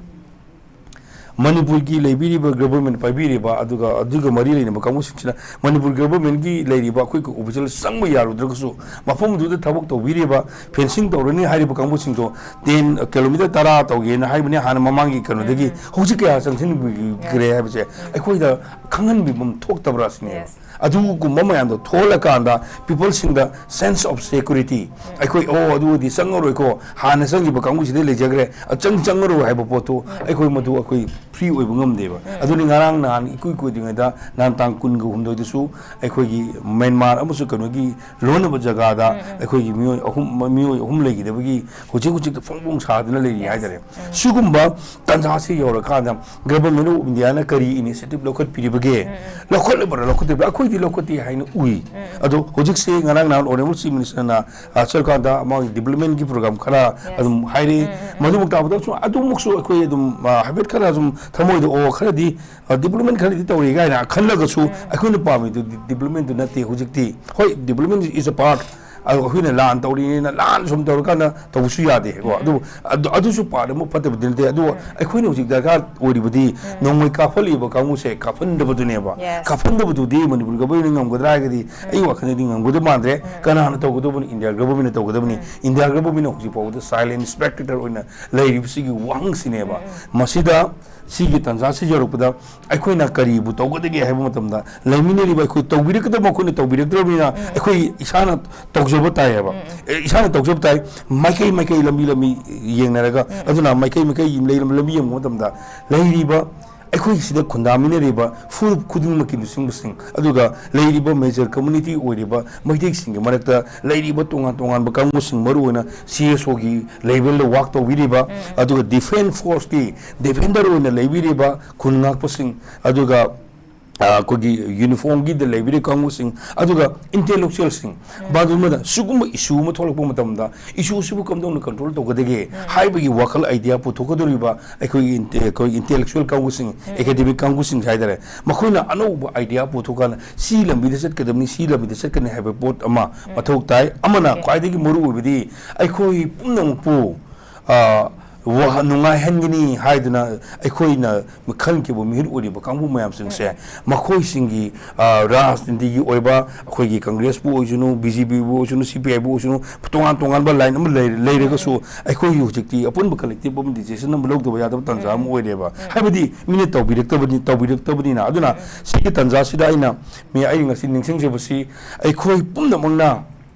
ꯃꯅꯤꯄꯨꯔꯒꯤ ꯂꯩꯕꯤꯔꯤꯕ ꯒꯚꯔꯟꯃꯦꯟ ꯄꯥꯏꯕꯤꯔꯤꯕ, ꯑꯗꯨꯒ ꯑꯗꯨꯒ ꯃꯔꯤ ꯂꯩꯅꯕ ꯀꯥꯡꯕꯨꯁꯤꯡꯁꯤꯅ ꯃꯅꯤꯄꯨꯔ ꯒꯚꯔꯟꯃꯦꯟꯒꯤ ꯂꯩꯔꯤꯕ ꯑꯩꯈꯣꯏꯒꯤ ꯑꯣꯐꯤꯁꯤꯌꯦꯜ ꯆꯪꯕ ꯌꯥꯔꯨꯗ꯭ꯔꯒꯁꯨ, ꯃꯐꯝꯗꯨꯗ ꯊꯕꯛ ꯇꯧꯕꯤꯔꯤꯕ, ꯐꯦꯟꯁꯤꯡ ꯇꯧꯔꯅꯤ ꯍꯥꯏꯔꯤꯕ ꯀꯥꯡꯕꯨꯁꯤꯡꯗꯣ ꯇꯦꯟ ꯀꯤꯂꯣꯃꯤꯇꯔ ꯇꯔꯥ ꯇꯧꯒꯦꯅ ꯍꯥꯏꯕꯅꯤ ꯍꯥꯟꯅ ꯃꯃꯥꯡꯒꯤ ꯀꯩꯅꯣꯗꯒꯤ꯫ ꯍꯧꯖꯤꯛ ꯀꯌꯥ ꯆꯪꯁꯤꯟꯕꯤꯈ꯭ꯔꯦ ꯍꯥꯏꯕꯁꯦ ꯑꯩꯈꯣꯏꯗ ꯈꯪꯍꯟꯕꯤꯐꯝ ꯊꯣꯛꯇꯕ꯭ꯔꯥ ꯁꯤꯅꯦꯕ꯫ Yes. ꯑꯗꯨꯒꯨꯝꯕ ꯃꯌꯥꯝꯗꯣ ꯊꯣꯛꯍꯜꯂꯀꯥꯟꯗ ꯄꯤꯄꯜꯁꯤꯡꯗ sense of security, ꯑꯩꯈꯣꯏ, "ꯑꯣ, ꯑꯗꯨꯗꯤ ꯆꯪꯉꯔꯣꯏꯀꯣ, ꯍꯥꯟꯅ ꯆꯪꯈꯤꯕ ꯀꯥꯡꯕꯨꯁꯤꯗ ꯂꯩꯖꯈ꯭ꯔꯦ, ꯑ, ꯆꯪ-, ꯆꯪꯉꯔꯣꯏ" ꯍꯥꯏꯕ ꯄꯣꯠꯇꯣ ꯑꯩꯈꯣꯏ ꯃꯗꯨ ꯑꯩꯈꯣꯏ ꯐ꯭ꯔꯤ ꯑꯣꯏꯕ ꯉꯝꯗꯦꯕ꯫ ꯑꯗꯨꯅꯤ ꯉꯔꯥꯡ ꯅꯍꯥꯟ ꯏꯀꯨꯏ ꯀꯨꯏꯗ꯭ꯔꯤꯉꯩꯗ, ꯅꯍꯥꯟ ꯇꯥꯡ ꯀꯨꯟꯒ ꯍꯨꯝꯗꯣꯏꯗꯁꯨ ꯑꯩꯈꯣꯏꯒꯤ ꯃ꯭ꯌꯥꯟꯃꯥꯔ ꯑꯃꯁꯨꯡ ꯀꯩꯅꯣꯒꯤ ꯂꯣꯟꯅꯕ ꯖꯒꯥꯗ ꯑꯩꯈꯣꯏꯒꯤ ꯃꯤꯑꯣꯏ ꯑꯍꯨꯝ, ꯃꯤꯑꯣꯏ ꯑꯍꯨꯝ ꯂꯩꯈꯤꯗꯕꯒꯤ ꯍꯧꯖꯤꯛ ꯍꯧꯖꯤꯛ ꯐꯣꯡ ꯐꯣꯡ ꯁꯥꯗꯨꯅ ꯂꯩꯔꯤ ꯍꯥꯏꯇꯥꯔꯦ꯫ ꯁꯤꯒꯨꯝꯕ ꯇꯥꯟꯖꯥꯁꯤ ꯌꯧꯔꯀꯥꯟꯗ Government of Indiaꯅ ꯀꯔꯤ initiative ꯂꯧꯈꯠꯄꯤꯔꯤꯕꯒꯦ? ꯂꯧꯈꯠꯂꯕ꯭ꯔꯥ ꯂꯧꯈꯠꯇꯕ꯭ꯔꯥ? ꯑꯩꯈꯣꯏꯗꯤ ꯂꯧꯈꯠꯇꯦ ꯍꯥꯏꯅ ꯎꯏ꯫ ꯑꯗꯣ ꯍꯧꯖꯤꯛꯁꯦ ꯉꯔꯥꯡ ꯅꯍꯥꯟ Honourable Chief Ministerꯅ, ꯑ, ꯆꯠꯂꯀꯥꯟꯗ ꯃꯥꯒꯤ developmentꯀꯤ program ꯈꯔ ꯑꯗꯨꯝ ꯍꯥꯏꯔꯛꯏ꯫ ꯃꯗꯨꯃꯛ ꯇꯥꯕꯗ ꯁꯨꯝ ꯑꯗꯨꯃꯛꯁꯨ ꯑꯩꯈꯣꯏ ꯑꯗꯨꯝ, ꯑ, ꯍꯥꯏꯐꯦꯠ ꯈꯔ ꯁꯨꯝ ꯊꯃꯣꯏꯗ, "ꯑꯣ, ꯈꯔꯗꯤ, ꯑ, development ꯈꯔꯗꯤ ꯇꯧꯔꯤ" ꯀꯥꯏꯅ ꯈꯜꯂꯒꯁꯨ ꯑꯩꯈꯣꯏꯅ ꯄꯥꯝꯃꯤꯗꯨꯗꯤ developmentꯇꯨ ꯅꯠꯇꯦ ꯍꯧꯖꯤꯛꯇꯤ꯫ ꯍꯣꯏ, development is a part, ꯑꯗꯣ ꯑꯩꯈꯣꯏꯅ ꯂꯥꯟ ꯇꯧꯔꯤꯅꯤꯅ ꯂꯥꯟ ꯁꯨꯝ ꯇꯧꯔꯀꯥꯟꯗ ꯇꯧꯕꯁꯨ ꯌꯥꯗꯦꯀꯣ꯫ ꯑꯗꯨꯕꯨ ꯑꯗꯨ, ꯑꯗꯨꯁꯨ part ꯑꯃ ꯐꯠꯇꯕꯗꯤ ꯅꯠꯇꯦ꯫ ꯑꯗꯨꯕꯨ ꯑꯩꯈꯣꯏꯅ ꯍꯧꯖꯤꯛ ꯗꯔꯀꯥꯔ ꯑꯣꯏꯔꯤꯕꯗꯤ ꯅꯣꯡꯃꯩ ꯀꯥꯞꯍꯜꯂꯤꯕ ꯀꯥꯡꯕꯨꯁꯦ ꯀꯥꯞꯍꯟꯗꯕꯗꯨꯅꯦꯕ꯫ Yes. ꯀꯥꯞꯍꯟꯗꯕꯗꯨꯗꯤ ꯃꯅꯤꯄꯨꯔ governmentꯅ ꯉꯝꯒꯗ꯭ꯔꯥ ꯍꯥꯏꯔꯒꯗꯤ ꯑꯩ ꯋꯥꯈꯜꯗꯗꯤ ꯉꯝꯒꯗꯕ ꯃꯥꯟꯗ꯭ꯔꯦ꯫ ꯀꯅꯥꯅ ꯇꯧꯒꯗꯕꯅꯤ? India governmentꯅ ꯇꯧꯒꯗꯕꯅꯤ꯫ India governmentꯅ ꯍꯧꯖꯤꯛ ꯐꯥꯎꯕꯗ silent spectator ꯑꯣꯏꯅ ꯂꯩꯔꯤꯕꯁꯤꯒꯤ ꯋꯥꯍꯪꯁꯤꯅꯦꯕ꯫ ꯃꯁꯤꯗ ꯁꯤꯒꯤ ꯇꯥꯟꯖꯥꯁꯤ ꯌꯧꯔꯛꯄꯗ ꯑꯩꯈꯣꯏꯅ ꯀꯔꯤꯕꯨ ꯇꯧꯒꯗꯒꯦ ꯍꯥꯏꯕ ꯃꯇꯝꯗ, ꯂꯩꯃꯤꯟꯅꯔꯤꯕ ꯑꯩꯈꯣꯏ ꯇꯧꯕꯤꯔꯛꯀꯗꯕ ꯃꯈꯣꯏꯅ ꯇꯧꯕꯤꯔꯛꯇ꯭ꯔꯕꯅꯤꯅ ꯑꯩꯈꯣꯏ ꯏꯁꯥꯅ ꯇꯧꯖꯕ ꯇꯥꯏꯌꯦꯕ꯫ ꯑꯦ, ꯏꯁꯥꯅ ꯇꯧꯖꯕ ꯇꯥꯏ, ꯃꯥꯏꯀꯩ ꯃꯥꯏꯀꯩ ꯂꯝꯕꯤ ꯂꯝꯕꯤ ꯌꯦꯡꯅꯔꯒ꯫ ꯑꯗꯨꯅ ꯃꯥꯏꯀꯩ ꯃꯥꯏꯀꯩ ꯂꯩ-, ꯂꯝꯕꯤ ꯌꯦꯡꯕ ꯃꯇꯝꯗ ꯂꯩꯔꯤꯕ ꯑꯩꯈꯣꯏ ꯁꯤꯗ ꯈꯨꯟꯗꯥꯃꯤꯟꯅꯔꯤꯕ ꯐꯨꯔꯨꯞ ꯈꯨꯗꯤꯡꯃꯛꯀꯤ ꯂꯨꯆꯤꯡꯕꯁꯤꯡ, ꯑꯗꯨꯒ ꯂꯩꯔꯤꯕ major community ꯑꯣꯏꯔꯤꯕ ꯃꯩꯇꯩꯁꯤꯡꯒꯤ ꯃꯔꯛꯇ ꯂꯩꯔꯤꯕ ꯇꯣꯉꯥꯟ ꯇꯣꯉꯥꯟꯕ ꯀꯥꯡꯕꯨꯁꯤꯡ, ꯃꯔꯨꯑꯣꯏꯅ CSOꯒꯤ levelꯗ work ꯇꯧꯕꯤꯔꯤꯕ, ꯑꯗꯨꯒ defence forceꯀꯤ defender ꯑꯣꯏꯅ ꯂꯩꯕꯤꯔꯤꯕ ꯈꯨꯟ ꯉꯥꯛꯄꯁꯤꯡ, ꯑꯗꯨꯒ ꯑ, ꯑꯩꯈꯣꯏꯒꯤ ꯌꯨꯅꯤꯐꯣꯔꯝꯒꯤꯗ ꯂꯩꯕꯤꯔꯤꯕ ꯀꯥꯡꯕꯨꯁꯤꯡ, ꯑꯗꯨꯒ ꯏꯟꯇꯦꯂꯦꯛꯆꯨꯋꯦꯜꯁꯤꯡ, ꯃꯗꯨꯃꯗ ꯁꯤꯒꯨꯝꯕ ꯏꯁꯨ ꯑꯃ ꯊꯣꯛꯂꯛꯄ ꯃꯇꯝꯗ ꯏꯁꯨꯁꯤꯕꯨ ꯀꯝꯗꯧꯅ ꯀꯟꯇ꯭ꯔꯣꯜ ꯇꯧꯒꯗꯒꯦ ꯍꯥꯏꯕꯒꯤ ꯋꯥꯈꯜ ꯑꯥꯏꯗꯤꯌꯥ ꯄꯨꯊꯣꯛꯀꯗꯧꯔꯤꯕ ꯑꯩꯈꯣꯏꯒꯤ ꯏꯟꯇꯦ-, ꯑꯩꯈꯣꯏꯒꯤ ꯏꯟꯇꯦꯂꯦꯛꯆꯨꯋꯦꯜ ꯀꯥꯡꯕꯨꯁꯤꯡ, ꯑꯦꯀꯥꯗꯦꯃꯤꯛ ꯀꯥꯡꯕꯨꯁꯤꯡ ꯍꯥꯏꯇꯥꯔꯦ, ꯃꯈꯣꯏꯅ ꯑꯅꯧꯕ ꯑꯥꯏꯗꯤꯌꯥ ꯄꯨꯊꯣꯛꯀꯥꯟꯗ ꯁꯤ ꯂꯝꯕꯤꯗ ꯆꯠꯀꯗꯕꯅꯤ, ꯁꯤ ꯂꯝꯕꯤꯗ ꯆꯠꯀꯅꯤ ꯍꯥꯏꯕ ꯄꯣꯠ ꯑꯃ ꯃꯊꯧ ꯇꯥꯏ꯫ ꯑꯃꯅ ꯈ꯭ꯋꯥꯏꯗꯒꯤ ꯃꯔꯨ ꯑꯣꯏꯕꯗꯤ ꯑꯩꯈꯣꯏ ꯄꯨꯝꯅꯃꯛꯄꯨ, ꯑ, ꯋꯥ-, ꯅꯨꯡꯉꯥꯏꯍꯟꯒꯅꯤ ꯍꯥꯏꯗꯨꯅ ꯑꯩꯈꯣꯏꯅ ꯈꯟꯈꯤꯕ ꯃꯤꯍꯨꯠ ꯑꯣꯏꯔꯤꯕ ꯀꯥꯡꯕꯨ ꯃꯌꯥꯝꯁꯤꯡꯁꯦ, ꯃꯈꯣꯏꯁꯤꯡꯒꯤ, ꯑ, ꯔꯥꯖꯅꯤꯇꯤꯒꯤ ꯑꯣꯏꯕ, ꯑꯩꯈꯣꯏꯒꯤ ꯀꯪꯒ꯭ꯔꯦꯁꯄꯨ ꯑꯣꯏꯁꯅꯨ, ꯕꯤ ꯖꯦ ꯄꯤꯕꯨ ꯑꯣꯏꯁꯅꯨ, ꯁꯤ ꯄꯤ ꯑꯥꯏꯕꯨ ꯑꯣꯏꯁꯅꯨ, ꯇꯣꯉꯥꯟ ꯇꯣꯉꯥꯟꯕ ꯂꯥꯏꯟ ꯑꯃ ꯂꯩ-, ꯂꯩꯔꯒꯁꯨ, ꯑꯩꯈꯣꯏꯒꯤ ꯍꯧꯖꯤꯛꯇꯤ ꯑꯄꯨꯟꯕ ꯀꯂꯦꯛꯇꯤꯚ ꯑꯃ ꯗꯤꯁꯤꯖꯟ ꯑꯃ ꯂꯧꯗꯕ ꯌꯥꯗꯕ ꯇꯥꯟꯖꯥ ꯑꯃ ꯑꯣꯏꯔꯦꯕ꯫ ꯍꯥꯏꯕꯗꯤ ꯃꯤꯅ ꯇꯧꯕꯤꯔꯛꯇꯕꯅꯤ, ꯇꯧꯕꯤꯔꯛꯇꯕꯅꯤꯅ꯫ ꯑꯗꯨꯅ ꯁꯤꯒꯤ ꯇꯥꯟꯖꯥꯁꯤꯗ ꯑꯩꯅ ꯃꯤ, ꯑꯩꯅ ꯉꯁꯤ ꯅꯤꯡꯁꯤꯡꯖꯕꯁꯤ, ꯑꯩꯈꯣꯏ ꯄꯨꯝꯅꯃꯛꯅ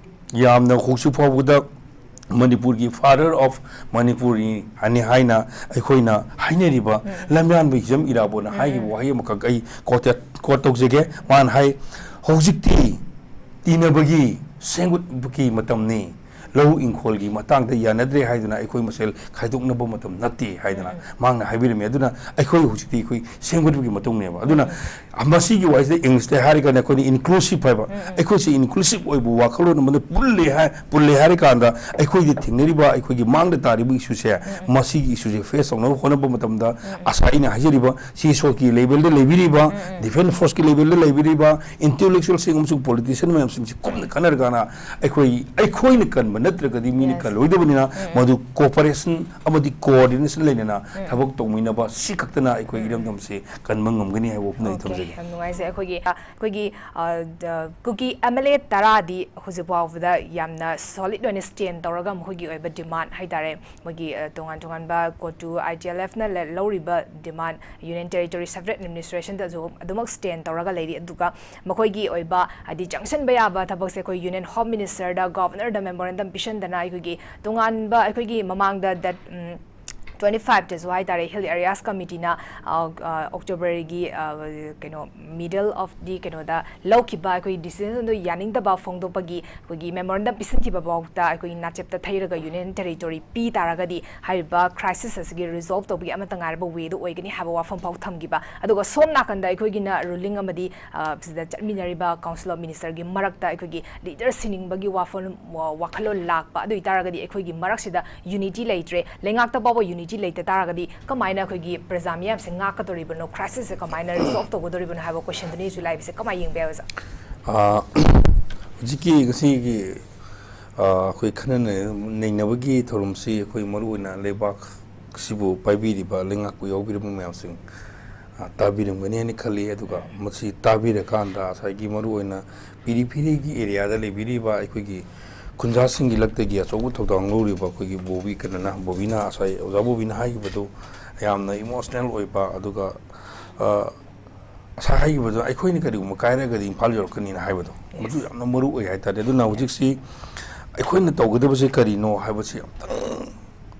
ꯌꯥꯝꯅ ꯍꯧꯖꯤꯛ ꯐꯥꯎꯕꯗ ꯃꯅꯤꯄꯨꯔꯒꯤ father of ꯃꯅꯤꯄꯨꯔꯤ ꯍꯥꯏꯅ, ꯍꯥꯏꯅ ꯑꯩꯈꯣꯏꯅ ꯍꯥꯏꯅꯔꯤꯕ ꯂꯝꯌꯥꯟꯕ ꯍꯤꯖꯝ ꯏꯔꯥꯕꯣꯠꯅ ꯍꯥꯏꯈꯤꯕ ꯋꯥꯍꯩ ꯑꯃꯈꯛ ꯑꯩ quote, quote ꯇꯧꯖꯒꯦ꯫ ꯃꯥꯅ ꯍꯥꯏ, "ꯍꯧꯖꯤꯛꯇꯤ ꯇꯤꯟꯅꯕꯒꯤ, ꯁꯦꯝꯒꯠꯄꯒꯤ ꯃꯇꯝꯅꯤ꯫ ꯂꯧ ꯏꯪꯈꯣꯜꯒꯤ ꯃꯇꯥꯡꯗ ꯌꯥꯅꯗ꯭ꯔꯦ ꯍꯥꯏꯗꯨꯅ ꯑꯩꯈꯣꯏ ꯃꯁꯦꯜ ꯈꯥꯏꯗꯣꯛꯅꯕ ꯃꯇꯝ ꯅꯠꯇꯦ" ꯍꯥꯏꯗꯅ ꯃꯥꯅ ꯍꯥꯏꯕꯤꯔꯝꯃꯤ꯫ ꯑꯗꯨꯅ ꯑꯩꯈꯣꯏ ꯍꯧꯖꯤꯛꯇꯤ ꯑꯩꯈꯣꯏ ꯁꯦꯝꯒꯠꯄꯒꯤ ꯃꯇꯨꯡꯅꯦꯕ꯫ ꯑꯗꯨꯅ ꯃꯁꯤꯒꯤ ꯋꯥꯍꯩꯁꯤꯗ ꯏꯪꯂꯤꯁꯇ ꯍꯥꯏꯔꯒꯅ ꯑꯩꯈꯣꯏꯅ inclusive ꯍꯥꯏꯕ, ꯑꯩꯈꯣꯏꯁꯦ inclusive ꯑꯣꯏꯕ ꯋꯥꯈꯜꯂꯣꯟ ꯑꯃꯗ ꯄꯨꯜꯂꯦ ꯍꯥꯏ, ꯄꯨꯜꯂꯦ ꯍꯥꯏꯔꯀꯥꯟꯗ ꯑꯩꯈꯣꯏꯗ ꯊꯦꯡꯅꯔꯤꯕ, ꯑꯩꯈꯣꯏꯒꯤ ꯃꯥꯡꯗ ꯇꯥꯔꯤꯕ ꯏꯁꯨꯁꯦ, ꯃꯁꯤꯒꯤ ꯏꯁꯨꯁꯦ ꯐꯦꯁ ꯇꯧꯅꯕ ꯍꯣꯠꯅꯕ ꯃꯇꯝꯗ ꯉꯁꯥꯏ ꯑꯩꯅ ꯍꯥꯏꯖꯔꯤꯕ ꯁꯤ ꯁꯣꯛꯀꯤ ꯂꯦꯚꯦꯜꯗ ꯂꯩꯕꯤꯔꯤꯕ, ꯗꯤꯐꯦꯟꯁ ꯐꯣꯔꯁꯀꯤ ꯂꯦꯚꯦꯜꯗ ꯂꯩꯕꯤꯔꯤꯕ, ꯏꯟꯇꯦꯂꯦꯛꯆꯨꯋꯦꯜꯁꯤꯡ ꯑꯃꯁꯨꯡ ꯄꯣꯂꯤꯇꯤꯁꯤꯌꯟ ꯃꯌꯥꯝꯁꯤꯡꯁꯤ ꯀꯨꯞꯅ ꯈꯟꯅꯔꯀꯥꯟꯗ ꯑꯩꯈꯣꯏ, ꯑꯩꯈꯣꯏꯅ ꯀꯟꯕ ꯅꯠꯇ꯭ꯔꯒꯗꯤ ꯃꯤꯅ ꯀꯜꯂꯣꯏꯗꯕꯅꯤꯅ ꯃꯗꯨ ꯀꯣꯑꯣꯄꯔꯦꯁꯟ ꯑꯃꯗꯤ ꯀꯣꯑꯣꯔꯗꯤꯅꯦꯁꯟ ꯂꯩꯅꯅ ꯊꯕꯛ ꯇꯧꯃꯤꯟꯅꯕ ꯁꯤ ꯈꯛꯇꯅ ꯑꯩꯈꯣꯏ ꯏꯔꯝꯗꯝꯁꯤ ꯀꯟꯕ ꯉꯝꯒꯅꯤ ꯍꯥꯏꯕ ꯋꯥꯐꯝꯗ ꯑꯩ ꯊꯝꯖꯒꯦ꯫ ꯌꯥꯝ ꯅꯨꯡꯉꯥꯏꯖꯩ꯫ ꯑꯩꯈꯣꯏꯒꯤ, ꯑ, ꯗ-, ꯀꯨꯀꯤ ꯑꯦꯝ ꯑꯦꯜ ꯑꯦ ꯇꯔꯥꯗꯤ ꯍꯧꯖꯤꯛ ꯐꯥꯎꯕꯗ ꯌꯥꯝꯅ ꯁꯣꯂꯤꯗ ꯑꯣꯏꯅ ꯁ꯭ꯇꯦꯟ ꯇꯧꯔꯒ ꯃꯈꯣꯏꯒꯤ ꯑꯣꯏꯕ ꯗꯤꯃꯥꯟ ꯍꯥꯏꯇꯥꯔꯦ, ꯃꯣꯏꯒꯤ, ꯑ, ꯇꯣꯉꯥꯟ ꯇꯣꯉꯥꯟꯕ ꯀꯣꯇꯨ ꯑꯥꯏ ꯇꯤ ꯑꯦꯜ ꯑꯦꯐꯅ ꯂ-, ꯂꯧꯔꯤꯕ ꯗꯤꯃꯥꯟ, ꯌꯨꯅꯤꯌꯟ ꯇꯦꯔꯤꯇꯣꯔꯤ ꯁꯦꯄꯔꯦꯠ ꯑꯦꯗꯃꯤꯅꯤꯁꯇ꯭ꯔꯦꯁꯟꯗꯁꯨ ꯑꯗꯨꯃꯛ ꯁ꯭ꯇꯦꯟ ꯇꯧꯔꯒ ꯂꯩꯔꯤ꯫ ꯑꯗꯨꯒ ꯃꯈꯣꯏꯒꯤ ꯑꯣꯏꯕ, ꯍꯥꯏꯗꯤ, ꯆꯪꯁꯤꯟꯕ ꯌꯥꯕ ꯊꯕꯛꯁꯦ ꯑꯩꯈꯣꯏ ꯌꯨꯅꯤꯌꯟ ꯍꯣꯝ ꯃꯤꯅꯤꯁꯇꯔꯗ, ꯒꯣꯕꯔꯅꯔꯗ ꯃꯦꯃꯣꯔꯦꯟꯗꯝ ꯄꯤꯁꯤꯟꯗꯅ ꯑꯩꯈꯣꯏꯒꯤ ꯇꯣꯉꯥꯟꯕ, ꯑꯩꯈꯣꯏꯒꯤ ꯃꯃꯥꯡꯗ ꯗꯦꯠ, ꯎꯝ, ꯇ꯭ꯋꯦꯟꯇꯤ ꯐꯥꯏꯚꯇꯁꯨ ꯍꯥꯏꯇꯥꯔꯦ, ꯍꯤꯜ ꯑꯦꯔꯤꯌꯥꯁ ꯀꯃꯤꯇꯤꯅ, ꯑ, ꯑ, ꯑꯣꯛꯇꯣꯕꯔꯒꯤ, ꯑ, ꯀꯩꯅꯣ, ꯃꯤꯗꯜ ꯑꯣꯐ ꯗꯤ ꯀꯩꯅꯣꯗ ꯂꯧꯈꯤꯕ ꯑꯩꯈꯣꯏ ꯗꯤꯁꯤꯖꯟꯗꯣ ꯌꯥꯅꯤꯡꯗꯕ ꯐꯣꯡꯗꯣꯛꯄꯒꯤ ꯑꯩꯈꯣꯏꯒꯤ ꯃꯦꯃꯣꯔꯦꯟꯗꯝ ꯄꯤꯁꯤꯟꯈꯤꯕ ꯐꯥꯎꯗ ꯑꯩꯈꯣꯏꯒꯤ ꯅꯥꯆꯦꯞꯇ ꯊꯩꯔꯒ ꯌꯨꯅꯤꯌꯟ ꯇꯦꯔꯤꯇꯣꯔꯤ ꯄꯤ ꯇꯥꯔꯒꯗꯤ ꯍꯥꯏꯔꯤꯕ ꯀ꯭ꯔꯥꯏꯁꯤꯁ ꯑꯁꯤꯒꯤ ꯔꯤꯖꯣꯜꯕ ꯇꯧꯕꯒꯤ ꯑꯃꯠꯇ ꯉꯥꯏꯔꯕ ꯋꯦꯗꯣ ꯑꯣꯏꯒꯅꯤ ꯍꯥꯏꯕ ꯋꯥꯐꯝ ꯐꯥꯎ ꯊꯝꯈꯤꯕ꯫ ꯑꯗꯨꯒ ꯁꯣꯝ ꯅꯥꯀꯟꯗ ꯑꯩꯈꯣꯏꯒꯤꯅ ꯔꯨꯂꯤꯡ ꯑꯃꯗꯤ, ꯑ, ꯁꯤꯗ ꯆꯠꯃꯤꯟꯅꯔꯤꯕ ꯀꯥꯎꯟꯁꯤꯜ ꯑꯣꯐ ꯃꯤꯅꯤꯁꯇꯔꯒꯤ ꯃꯔꯛꯇ ꯑꯩꯈꯣꯏꯒꯤ ꯂꯤꯗꯔ ꯁꯤꯅꯤꯡꯕꯒꯤ ꯋꯥꯐꯝ, ꯋꯥ-, ꯋꯥꯈꯜꯂꯣꯟ ꯂꯥꯛꯄ꯫ ꯑꯗꯨ ꯑꯣꯏꯇꯥꯔꯒꯗꯤ ꯑꯩꯈꯣꯏꯒꯤ ꯃꯔꯛꯁꯤꯗ ꯌꯨꯅꯤꯇꯤ ꯂꯩꯇ꯭ꯔꯦ, ꯂꯩꯉꯥꯛꯇ ꯐꯥꯎꯕ ꯌꯨꯅꯤꯇꯤ ꯂꯩꯇ ꯇꯥꯔꯒꯗꯤ ꯀꯃꯥꯏꯅ ꯑꯩꯈꯣꯏꯒꯤ ꯄ꯭ꯔꯖꯥ ꯃꯤꯌꯥꯝꯁꯦ ꯉꯥꯛꯀꯗꯧꯔꯤꯕꯅꯣ, ꯀ꯭ꯔꯥꯏꯁꯤꯁꯁꯦ ꯀꯃꯥꯏꯅ ꯔꯤꯖꯣꯜꯕ ꯇꯧꯒꯗꯧꯔꯤꯕꯅꯣ ꯍꯥꯏꯕ ꯀꯣꯏꯁꯟꯗꯨꯅꯤꯁꯨ ꯂꯥꯛꯏꯕꯁꯦ ꯀꯃꯥꯏꯅ ꯌꯦꯡꯕ ꯌꯥꯏ, ꯑꯣꯖꯥ? ꯑꯥ, ꯍꯧꯖꯤꯛꯀꯤ ꯉꯁꯤꯒꯤ, ꯑꯥ, ꯑꯩꯈꯣꯏ ꯈꯟꯅ ꯅꯩꯅꯕꯒꯤ ꯊꯧꯔꯝꯁꯤ ꯑꯩꯈꯣꯏ ꯃꯔꯨꯑꯣꯏꯅ ꯂꯩꯕꯥꯛꯁꯤꯕꯨ ꯄꯥꯏꯕꯤꯔꯤꯕ, ꯂꯩꯉꯥꯛꯄꯨ ꯌꯥꯎꯕꯤꯔꯤꯕ ꯃꯌꯥꯝꯁꯤꯡ, ꯑꯥ, ꯇꯥꯕꯤꯔꯝꯒꯅꯤ ꯍꯥꯏꯅ ꯈꯜꯂꯤ꯫ ꯑꯗꯨꯒ ꯃꯁꯤ ꯇꯥꯕꯤꯔꯀꯥꯟꯗ ꯉꯁꯥꯏꯒꯤ ꯃꯔꯨꯑꯣꯏꯅ ꯄꯤꯔꯤꯐꯦꯔꯤꯒꯤ ꯑꯦꯔꯤꯌꯥꯗ ꯂꯩꯕꯤꯔꯤꯕ ꯑꯩꯈꯣꯏꯒꯤ ꯈꯨꯟꯖꯥꯁꯤꯡꯒꯤ ꯂꯛꯇꯒꯤ ꯑꯆꯧꯕ ꯊꯧꯗꯥꯡ ꯂꯧꯔꯤꯕ ꯑꯩꯈꯣꯏꯒꯤ ꯕꯣꯕꯤ ꯀꯩꯅꯣꯅ, ꯕꯣꯕꯤꯅ ꯉꯁꯥꯏ ꯑꯣꯖꯥ ꯕꯣꯕꯤꯅ ꯍꯥꯏꯈꯤꯕꯗꯨ ꯌꯥꯝꯅ ꯏꯃꯣꯁꯅꯦꯜ ꯑꯣꯏꯕ, ꯑꯗꯨꯒ, ꯑ, ꯉꯁꯥꯏ ꯍꯥꯏꯈꯤꯕꯗꯣ, ꯑꯩꯈꯣꯏꯅ ꯀꯔꯤꯒꯨꯝꯕ ꯀꯥꯏꯔꯒꯗꯤ ꯏꯝꯐꯥꯜ ꯌꯧꯔꯛꯀꯅꯤꯅ ꯍꯥꯏꯕꯗꯣ, ꯃꯗꯨ ꯌꯥꯝꯅ ꯃꯔꯨ ꯑꯣꯏ ꯍꯥꯏꯇꯥꯔꯦ꯫ ꯑꯗꯨꯅ ꯍꯧꯖꯤꯛꯁꯤ ꯑꯩꯈꯣꯏꯅ ꯇꯧꯒꯗꯕꯁꯦ ꯀꯔꯤꯅꯣ ꯍꯥꯏꯕꯁꯤ ꯑꯝꯇꯪ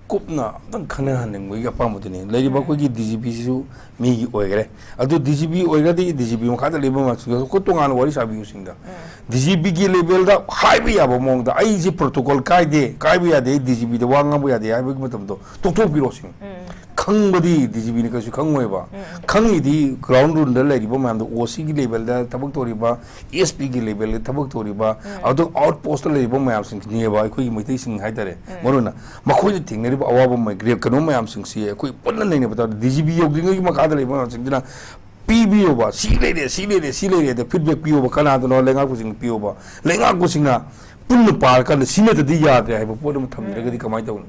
ꯀꯨꯞꯅ ꯑꯝꯇꯪ ꯈꯟꯅꯍꯟꯅꯤꯡꯕꯒꯤ ꯑꯄꯥꯝꯕꯗꯨꯅꯤ꯫ ꯂꯩꯔꯤꯕ ꯑꯩꯈꯣꯏꯒꯤ ꯗꯤ ꯖꯤ ꯄꯤꯁꯤꯁꯨ ꯃꯤꯒꯤ ꯑꯣꯏꯈꯔꯦ꯫ ꯑꯗꯨ D G P ꯑꯣꯏꯈ꯭ꯔꯗꯤ D G P ꯃꯈꯥꯗ ꯂꯩꯕ ꯃꯌꯥꯝꯁꯤꯡꯗꯣ ꯑꯩꯈꯣꯏ ꯇꯣꯉꯥꯟꯅ ꯋꯥꯔꯤ ꯁꯥꯕꯤꯌꯨꯁꯤꯡꯗ꯫ ꯗꯤ ꯖꯤ ꯄꯤꯒꯤ ꯂꯦꯚꯦꯜꯗ ꯍꯥꯏꯕ ꯌꯥꯕ ꯃꯑꯣꯡꯗ, "ꯑꯩꯁꯦ ꯄ꯭ꯔꯣꯇꯣꯀꯣꯜ ꯀꯥꯏꯗꯦ, ꯀꯥꯏꯕ ꯌꯥꯗꯦ, ꯑꯩ ꯗꯤ ꯖꯤ ꯄꯤꯗ ꯋꯥ ꯉꯥꯡꯕ ꯌꯥꯗꯦ" ꯍꯥꯏꯕꯒꯤ ꯃꯇꯝꯗꯣ ꯇꯣꯛꯊꯣꯛꯄꯤꯔꯣ ꯁꯤꯅꯤ꯫ ꯈꯪꯕꯗꯤ ꯗꯤ ꯖꯤ ꯄꯤꯅ ꯀꯩꯁꯨ ꯈꯪꯉꯣꯏꯕ꯫ ꯈꯪꯉꯤꯗꯤ ꯒ꯭ꯔꯥꯎꯟ ꯔꯨꯜꯗ ꯂꯩꯔꯤꯕ ꯃꯌꯥꯝꯗꯣ, ꯑꯣ ꯁꯤꯒꯤ ꯂꯦꯚꯦꯜꯗ ꯊꯕꯛ ꯇꯧꯔꯤꯕ, ꯑꯦꯁ ꯄꯤꯒꯤ ꯂꯦꯚꯦꯜꯗ ꯊꯕꯛ ꯇꯧꯔꯤꯕ, ꯑꯗꯨ ꯑꯥꯎꯠ ꯄꯣꯁꯇ ꯂꯩꯔꯤꯕ ꯃꯌꯥꯝꯁꯤꯡꯁꯤꯅꯦꯕ, ꯑꯩꯈꯣꯏꯒꯤ ꯃꯩꯇꯩꯁꯤꯡ ꯍꯥꯏꯇꯥꯔꯦ꯫ ꯃꯔꯨꯑꯣꯏꯅ ꯃꯈꯣꯏꯅ ꯊꯦꯡꯅꯔꯤꯕ ꯑꯋꯥꯕ ꯃ-, ꯀꯩꯅꯣ ꯃꯌꯥꯝꯁꯤꯡꯁꯤ ꯑꯩꯈꯣꯏ ꯄꯨꯟꯅ ꯅꯩꯅꯕ ꯇꯥꯔꯗꯤ, ꯗꯤ ꯖꯤ ꯄꯤ ꯌꯧꯗ꯭ꯔꯤꯉꯩꯒꯤ ꯃꯈꯥꯗ ꯂꯩꯕ ꯃꯌꯥꯝꯁꯤꯡꯁꯤꯅ ꯄꯤꯕꯤꯌꯣꯕ, ꯁꯤ ꯂꯩꯔꯦ, ꯁꯤ ꯂꯩꯔꯦ, ꯑꯗ ꯐꯤꯗꯕꯦꯛ ꯄꯤꯌꯣꯕ, ꯀꯅꯥꯗꯅꯣ ꯂꯩꯉꯥꯛꯄꯁꯤꯡꯅ ꯄꯤꯌꯣꯕ, ꯂꯩꯉꯥꯛꯄꯁꯤꯡꯅ ꯄꯨꯟꯅ ꯄꯥꯔꯀꯥꯟꯗ ꯁꯤ ꯅꯠꯇꯗꯤ ꯌꯥꯗ꯭ꯔꯦ ꯍꯥꯏꯕ ꯄꯣꯠ ꯑꯃ ꯊꯝꯕꯤꯔꯒꯗꯤ ꯀꯃꯥꯏꯅ ꯇꯧꯅꯤ?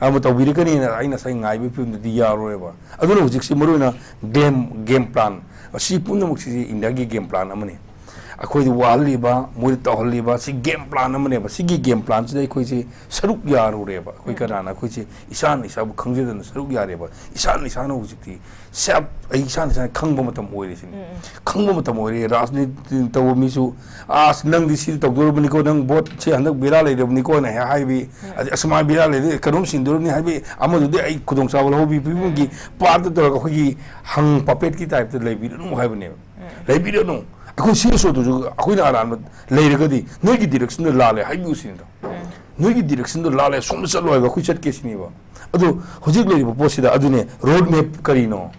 ꯑꯃ ꯇꯧꯕꯤꯔꯛꯀꯅꯤꯅ ꯑꯩꯅ ꯉꯁꯥꯏ ꯉꯥꯏꯕꯒꯤ ꯐꯤꯕꯝꯗꯗꯤ ꯌꯥꯔꯣꯏꯕ꯫ ꯑꯗꯨꯅ ꯍꯧꯖꯤꯛꯁꯤ ꯃꯔꯨꯑꯣꯏꯅ ꯒꯦꯝ, ꯒꯦꯝ ꯄ꯭ꯂꯥꯟ, ꯑꯁꯤ ꯄꯨꯝꯅꯃꯛꯁꯤ ꯏꯟꯗꯤꯌꯥꯒꯤ ꯒꯦꯝ ꯄ꯭ꯂꯥꯟ ꯑꯃꯅꯤ꯫ ꯑꯩꯈꯣꯏꯗ ꯋꯥꯍꯜꯂꯤꯕ, ꯃꯣꯏꯗ ꯇꯧꯍꯜꯂꯤꯕ, ꯁꯤ ꯒꯦꯝ ꯄ꯭ꯂꯥꯟ ꯑꯃꯅꯦꯕ꯫ ꯁꯤꯒꯤ ꯒꯦꯝ ꯄ꯭ꯂꯥꯟꯁꯤꯗ ꯑꯩꯈꯣꯏꯁꯦ ꯁꯔꯨꯛ ꯌꯥꯔꯨꯔꯦꯕ꯫ ꯑꯩꯈꯣꯏ ꯀꯅꯥꯅ ꯑꯩꯈꯣꯏꯁꯦ ꯏꯁꯥꯅ ꯏꯁꯥꯕꯨ ꯈꯪꯖꯗꯅ ꯁꯔꯨꯛ ꯌꯥꯔꯦꯕ꯫ ꯏꯁꯥꯅ ꯏꯁꯥꯅ ꯍꯧꯖꯤꯛꯇꯤ ꯁꯦꯜꯐ, ꯑꯩ ꯏꯁꯥꯅ ꯏꯁꯥꯅ ꯈꯪꯕ ꯃꯇꯝ ꯑꯣꯏꯔꯦ ꯁꯤꯅꯤ꯫ ꯈꯪꯕ ꯃꯇꯝ ꯑꯣꯏꯔꯦ꯫ ꯔꯥꯖꯅꯤꯇꯤ ꯇꯧꯕ ꯃꯤꯁꯨ, "ꯑꯁ, ꯅꯪꯗꯤ ꯁꯤ ꯇꯧꯗꯣꯔꯕꯅꯤꯀꯣ, ꯅꯪ ꯚꯣꯠꯁꯦ ꯍꯟꯗꯛ ꯕꯦꯔꯥ ꯂꯩꯔꯕꯅꯤꯀꯣꯅ" ꯍꯦꯛ ꯍꯥꯏꯕꯤ, ꯑꯗꯩ "ꯑꯁ, ꯃꯥ ꯕꯦꯔꯥ ꯂꯩꯔꯦ, ꯀꯩꯅꯣꯝ ꯁꯤꯟꯗꯣꯔꯕꯅꯤ" ꯍꯥꯏꯕꯤ, ꯑꯃꯗꯨꯗꯤ ꯑꯩ ꯈꯨꯗꯣꯡꯆꯥꯕ ꯂꯧꯍꯧꯕꯤ ꯐꯤꯕꯝꯒꯤ ꯄꯥꯔꯠꯇ ꯇꯧꯔꯒ ꯑꯩꯈꯣꯏꯒꯤ ꯍꯪ ꯄꯄꯦꯠꯀꯤ ꯇꯥꯏꯞꯇ ꯂꯩꯕꯤꯔꯅꯨ ꯍꯥꯏꯕꯅꯦꯕ꯫ ꯂꯩꯕꯤꯔꯅꯨ꯫ ꯑꯩꯈꯣꯏ ꯁꯤ ꯑꯦꯁ ꯑꯣꯗꯨꯁꯨ ꯑꯩꯈꯣꯏꯅ ꯑꯔꯥꯟꯕ ꯂꯩꯔꯒꯗꯤ ꯅꯣꯏꯒꯤ ꯗꯤꯔꯦꯛꯁꯟꯗ ꯂꯥꯜꯂꯦ ꯍꯥꯏꯕꯤꯌꯨ ꯁꯤꯅꯤꯗꯣ꯫ ꯅꯣꯏꯒꯤ ꯗꯤꯔꯦꯛꯁꯟꯗꯣ ꯂꯥꯜꯂꯦ, ꯁꯣꯝꯗ ꯆꯠꯂꯣ ꯍꯥꯏꯕ ꯑꯩꯈꯣꯏ ꯆꯠꯀꯦ ꯁꯤꯅꯦꯕ꯫ ꯑꯗꯣ ꯍꯧꯖꯤꯛ ꯂꯩꯔꯤꯕ ꯄꯣꯠꯁꯤꯗ ꯑꯗꯨꯅꯦ ꯔꯣꯗ ꯃꯦꯞ ꯀꯔꯤꯅꯣ?